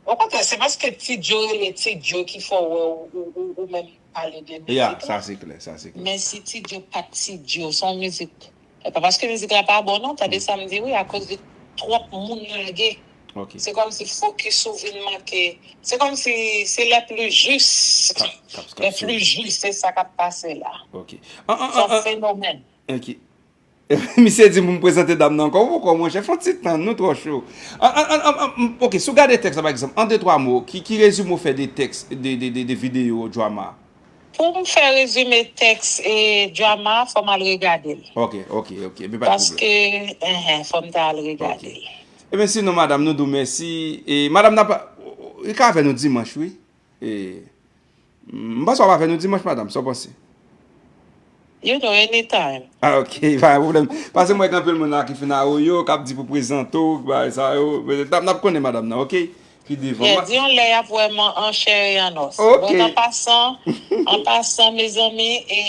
Okontrè, se paske Ti Djo rele Ti Djo ki fè w wè ou, ou, ou, ou menm pale de mizik la. Ya, sa se klè, sa se klè. Men si Ti Djo pa t Ti Djo, se yon mizik. E pa paske mizik la pa bon, non, tande sa m di, wi, akoz de twòp moun lage. Se kòmsi fokis ou vin manke. Se kòmsi se les plus justes. Les plus justes, se sa k ap pase la. Se yon fenomèn. Misye di pou m prezante dam nan ankò. Ou poko, monchè, fè yon ti tann, nou twò cho. An, an, an, an, an, ok, si w gade tèks la, pa egzanp, an de twa mo, ki, ki rezime w fè de tèks, de, de, de, de videyo Djwama? Pou m fè rezime tèks e Djwama, fò m al regade l. Ok, ok, ok. Ebyen, pa de pwoblèm. Paske, enhen, fò m ta al regade l. Ebyen, sinon, madanm, nou di w mèsi. E madanm nan pa, li ka avè nou dimanch, wi. E, m panse w ap avè nou dimanch, madanm, sa w panse? You know, anytime. Ah, ok, pa gen pwoblèm. Paske m wè gen anpil moun la ki fin awoyo, k ap di pou prezante w, bagay sa yo. N ap, n ap konnen madanm nan, ok? Pi devan. Yeah, di yon lè y ap wè m an, an chè e an os. Ok. Bon, an pasan, an pasan, mezanmi, e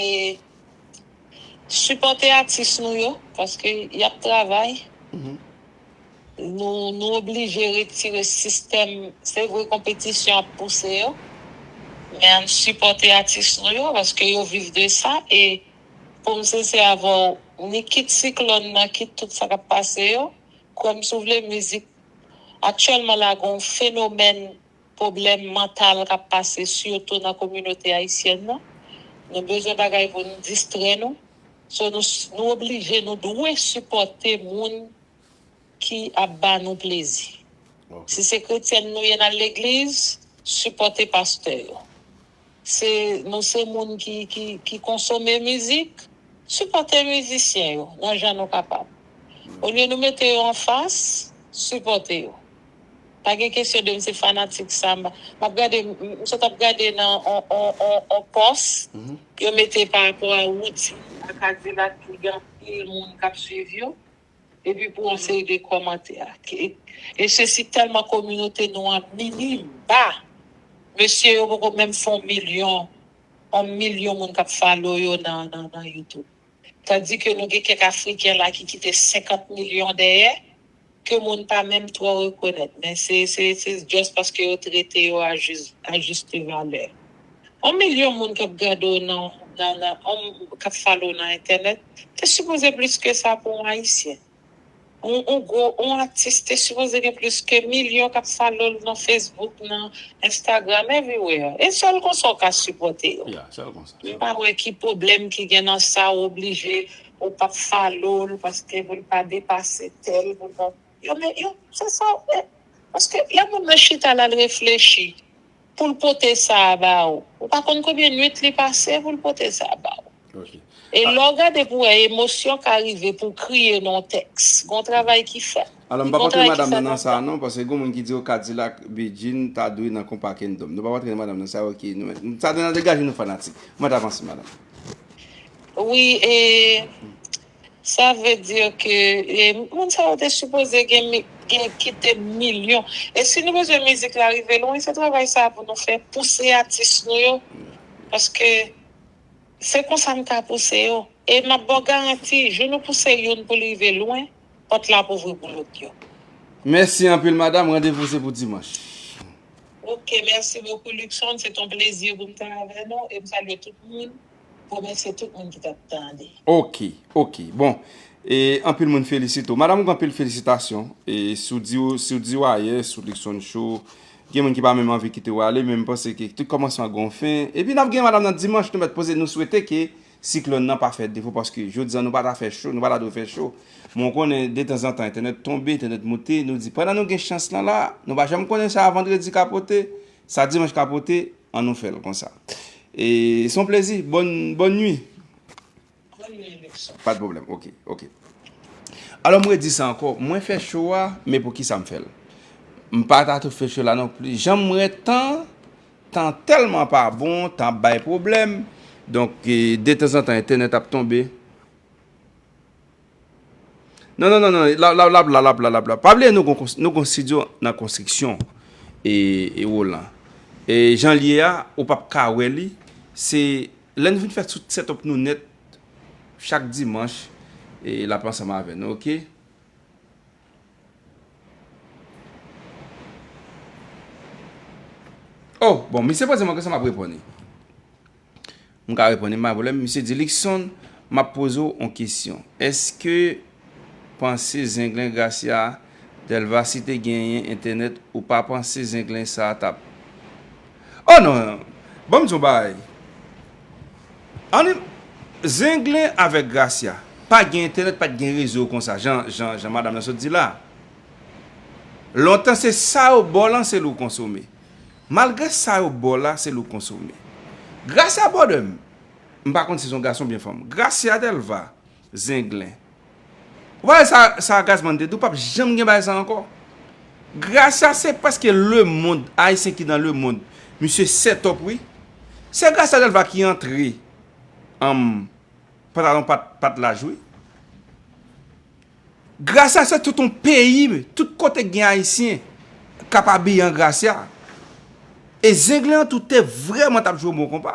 sipòte atis nou yo, paske y ap travay. Nou, nou oblije retire sistèm, se vre konpetisyon ap pouse yo, men ann sipòte atis nou yo, paske yo viv de sa, e pou m sensè avè w, ni kit siklòn nan, kit tout sa k ap pase yo, kwè m si w vle, mizik, aktyèlman la, gen yon fenomèn pwoblèm mantal k ap pase, sitou nan kominote ayisyèn nan. Nou bezwen bagay pou n distrè nou. So, nou, nou oblije, nou dwe sipòte moun ki ap ba nou plezi. Si se kretyèn nou ye, n al legliz, sipòte pastè yo. Se, nou se moun ki, ki, ki konsome mizik, sipòte mizisyen yo nan jan nou kapab. Olye nou mete yo anfas, sipòte yo. Pa gen kesyon de m se fanatik sa, m, m ap gade, m, m sot ap gade nan on, on, on, on pòs, yo mete pa rapò a Roody, a Kadilak, ki gen anpil moun k ap swiv yo. Epi pou yon seri de kòmantè. E, e sesi tèlman kominote nou an minim, ba. Mesye yo poko menm fè yon milyon, yon milyon moun k ap follow yo nan, nan, nan YouTube. Tandike nou gen kèk Afriken la ki kite senkant milyon dèyè, ke moun pa menm twò rekonèt. Men se, se, se just paske yo trete yo a jis, a juste valeur. Yon milyon moun k ap gade w nan, nan, nan, yon, k ap follow w nan entènèt, te sipoze plis ke sa pou yon Ayisyen. Yon, yon gwo, yon atis te sipoze gen plis ke milyon k ap follow l nan Facebook, nan Instagram, everywhere. E sèl konsa w ka sipòte yo. Ya, sèl konsa. M pa wè ki pwoblèm ki gen nan sa, w oblije, ou p ap follow l paske pou l pa depase tèl, pou l pa, yo, men, yo, se sa, e, paske lè moun nan chita l al reflechi, pou l pote sa a ba ou. Ou pa konn konbyen nwit li pase pou l pote sa a ba ou. E lè w gade pou wè emosyon ka rive pou w kriye nan yon tèks. Gon travay ki fèt. Alò, m p ap antre madanm nan nan sa a non, paske gon moun ki di, o, Kadilak Bedjine ta dwe nan konpa Kingdom. Nou p ap antre madanm nan sa a, ok. Nou, sa a degaje nou fanatik. Mwen t avanse, madanm. Wi, e, Sa vle di ke, e, moun sa yo te sipoze gen, gen kite milyon. E si nou bezwen mizik la rive lwen, se travay sa pou nou fè, pouse atis nou yo. Paske se konsa n ka pouse yo. E m ap ba w garanti, jou nou pouse youn pou l rive lwen, pòt la ap ouvri pou lòt yo. Mèsi anpil, madanm. Randevou se pou dimanch. Ok, merci beaucoup, Luckson. C'est un plaisir pour moi avec nous. Et je salue tout le monde. Pour remercier tout le monde qui t'a tande. Ok, ok. Bon, e anpil moun felisite w. Madanm, ou gen anpil felisitasyon. E si w di w, si w di w ayè sou Luckson Show, gen moun ki pa menm anvi kite w ale, men m panse ke tout kòmansman gen yon fen. Epi n ap gen madanm nan dimanch, nou mèt poze, nou swete ke siklòn nan pa fè defo, paske jodi a nou pa ta fè cho, nou pa ta dwe fè cho. Men w konnen, detanzantan, entènèt tonbe, entènèt moute, nou di, pandan nou gen chans lan la, nou pa janm konnen sa vandredi ka pote, sa dimanch ka pote, an nou fè l konsa. E se yon plezi. Bòn, bòn nwi. Bonne nuit, Luckson. Pa de pwoblèm. Ok, ok. Alò, m redi sa ankò. Mwen fè cho a, men pou ki sa m fè l? M pa ta tou fè cho la non plis. Jan m wè tan, tan tèlman pa bon, tan ap bay pwoblèm. Donk, e, detanzantan, entènèt ap tonbe. Non, non, non, non, l ap la, l ap la, l ap la, l ap la. Pa bliye nou gon, nou gon estidyo nan konstriksyon, e, e Roland. E jan l ye a, ou p ap ka wè li. Se lè n fin fè tout setup nou nèt, chak dimanch, e l ap ansanm avè nou, ok? Oh, bon, misye poze mwen kesyon, m ap reponn li. M ka reponn li, pa pwoblèm. Misye di, Luckson, m ap poze w yon kesyon. Èske panse Zenglen Gracia Delva si te genyen entènèt, ou pa panse Zenglen sa t ap... Oh non, non. Ban m di w yon bagay. Ann, Zenglen avèk Gracia pa gen entènèt, pa t gen rezo konsa, jan, jan, jan madanm nan sot di la. Lontan se sa yo ba w lan, se li w konsome. Malgre sa yo ba w la, se li w konsome. Gracia, brother m, m pa konn si se yon gason oubyen fanm. Gracia Delva, Zenglen. Ou pa wè sa, sa Gazman te di, w p ap janm gen bagay sa ankò. Gracia se prèske lemonn, Ayisyen ki nan lemonn. Misye set up, wi. Se Gracia Delva ki antre, anm, pantalon pat, pat laj, wi. Gracia se tout yon peyi, tout kote gen Ayisyen k ap abiye an Gracia. E Zenglen an tou te vrèman t ap jwe bon konpa.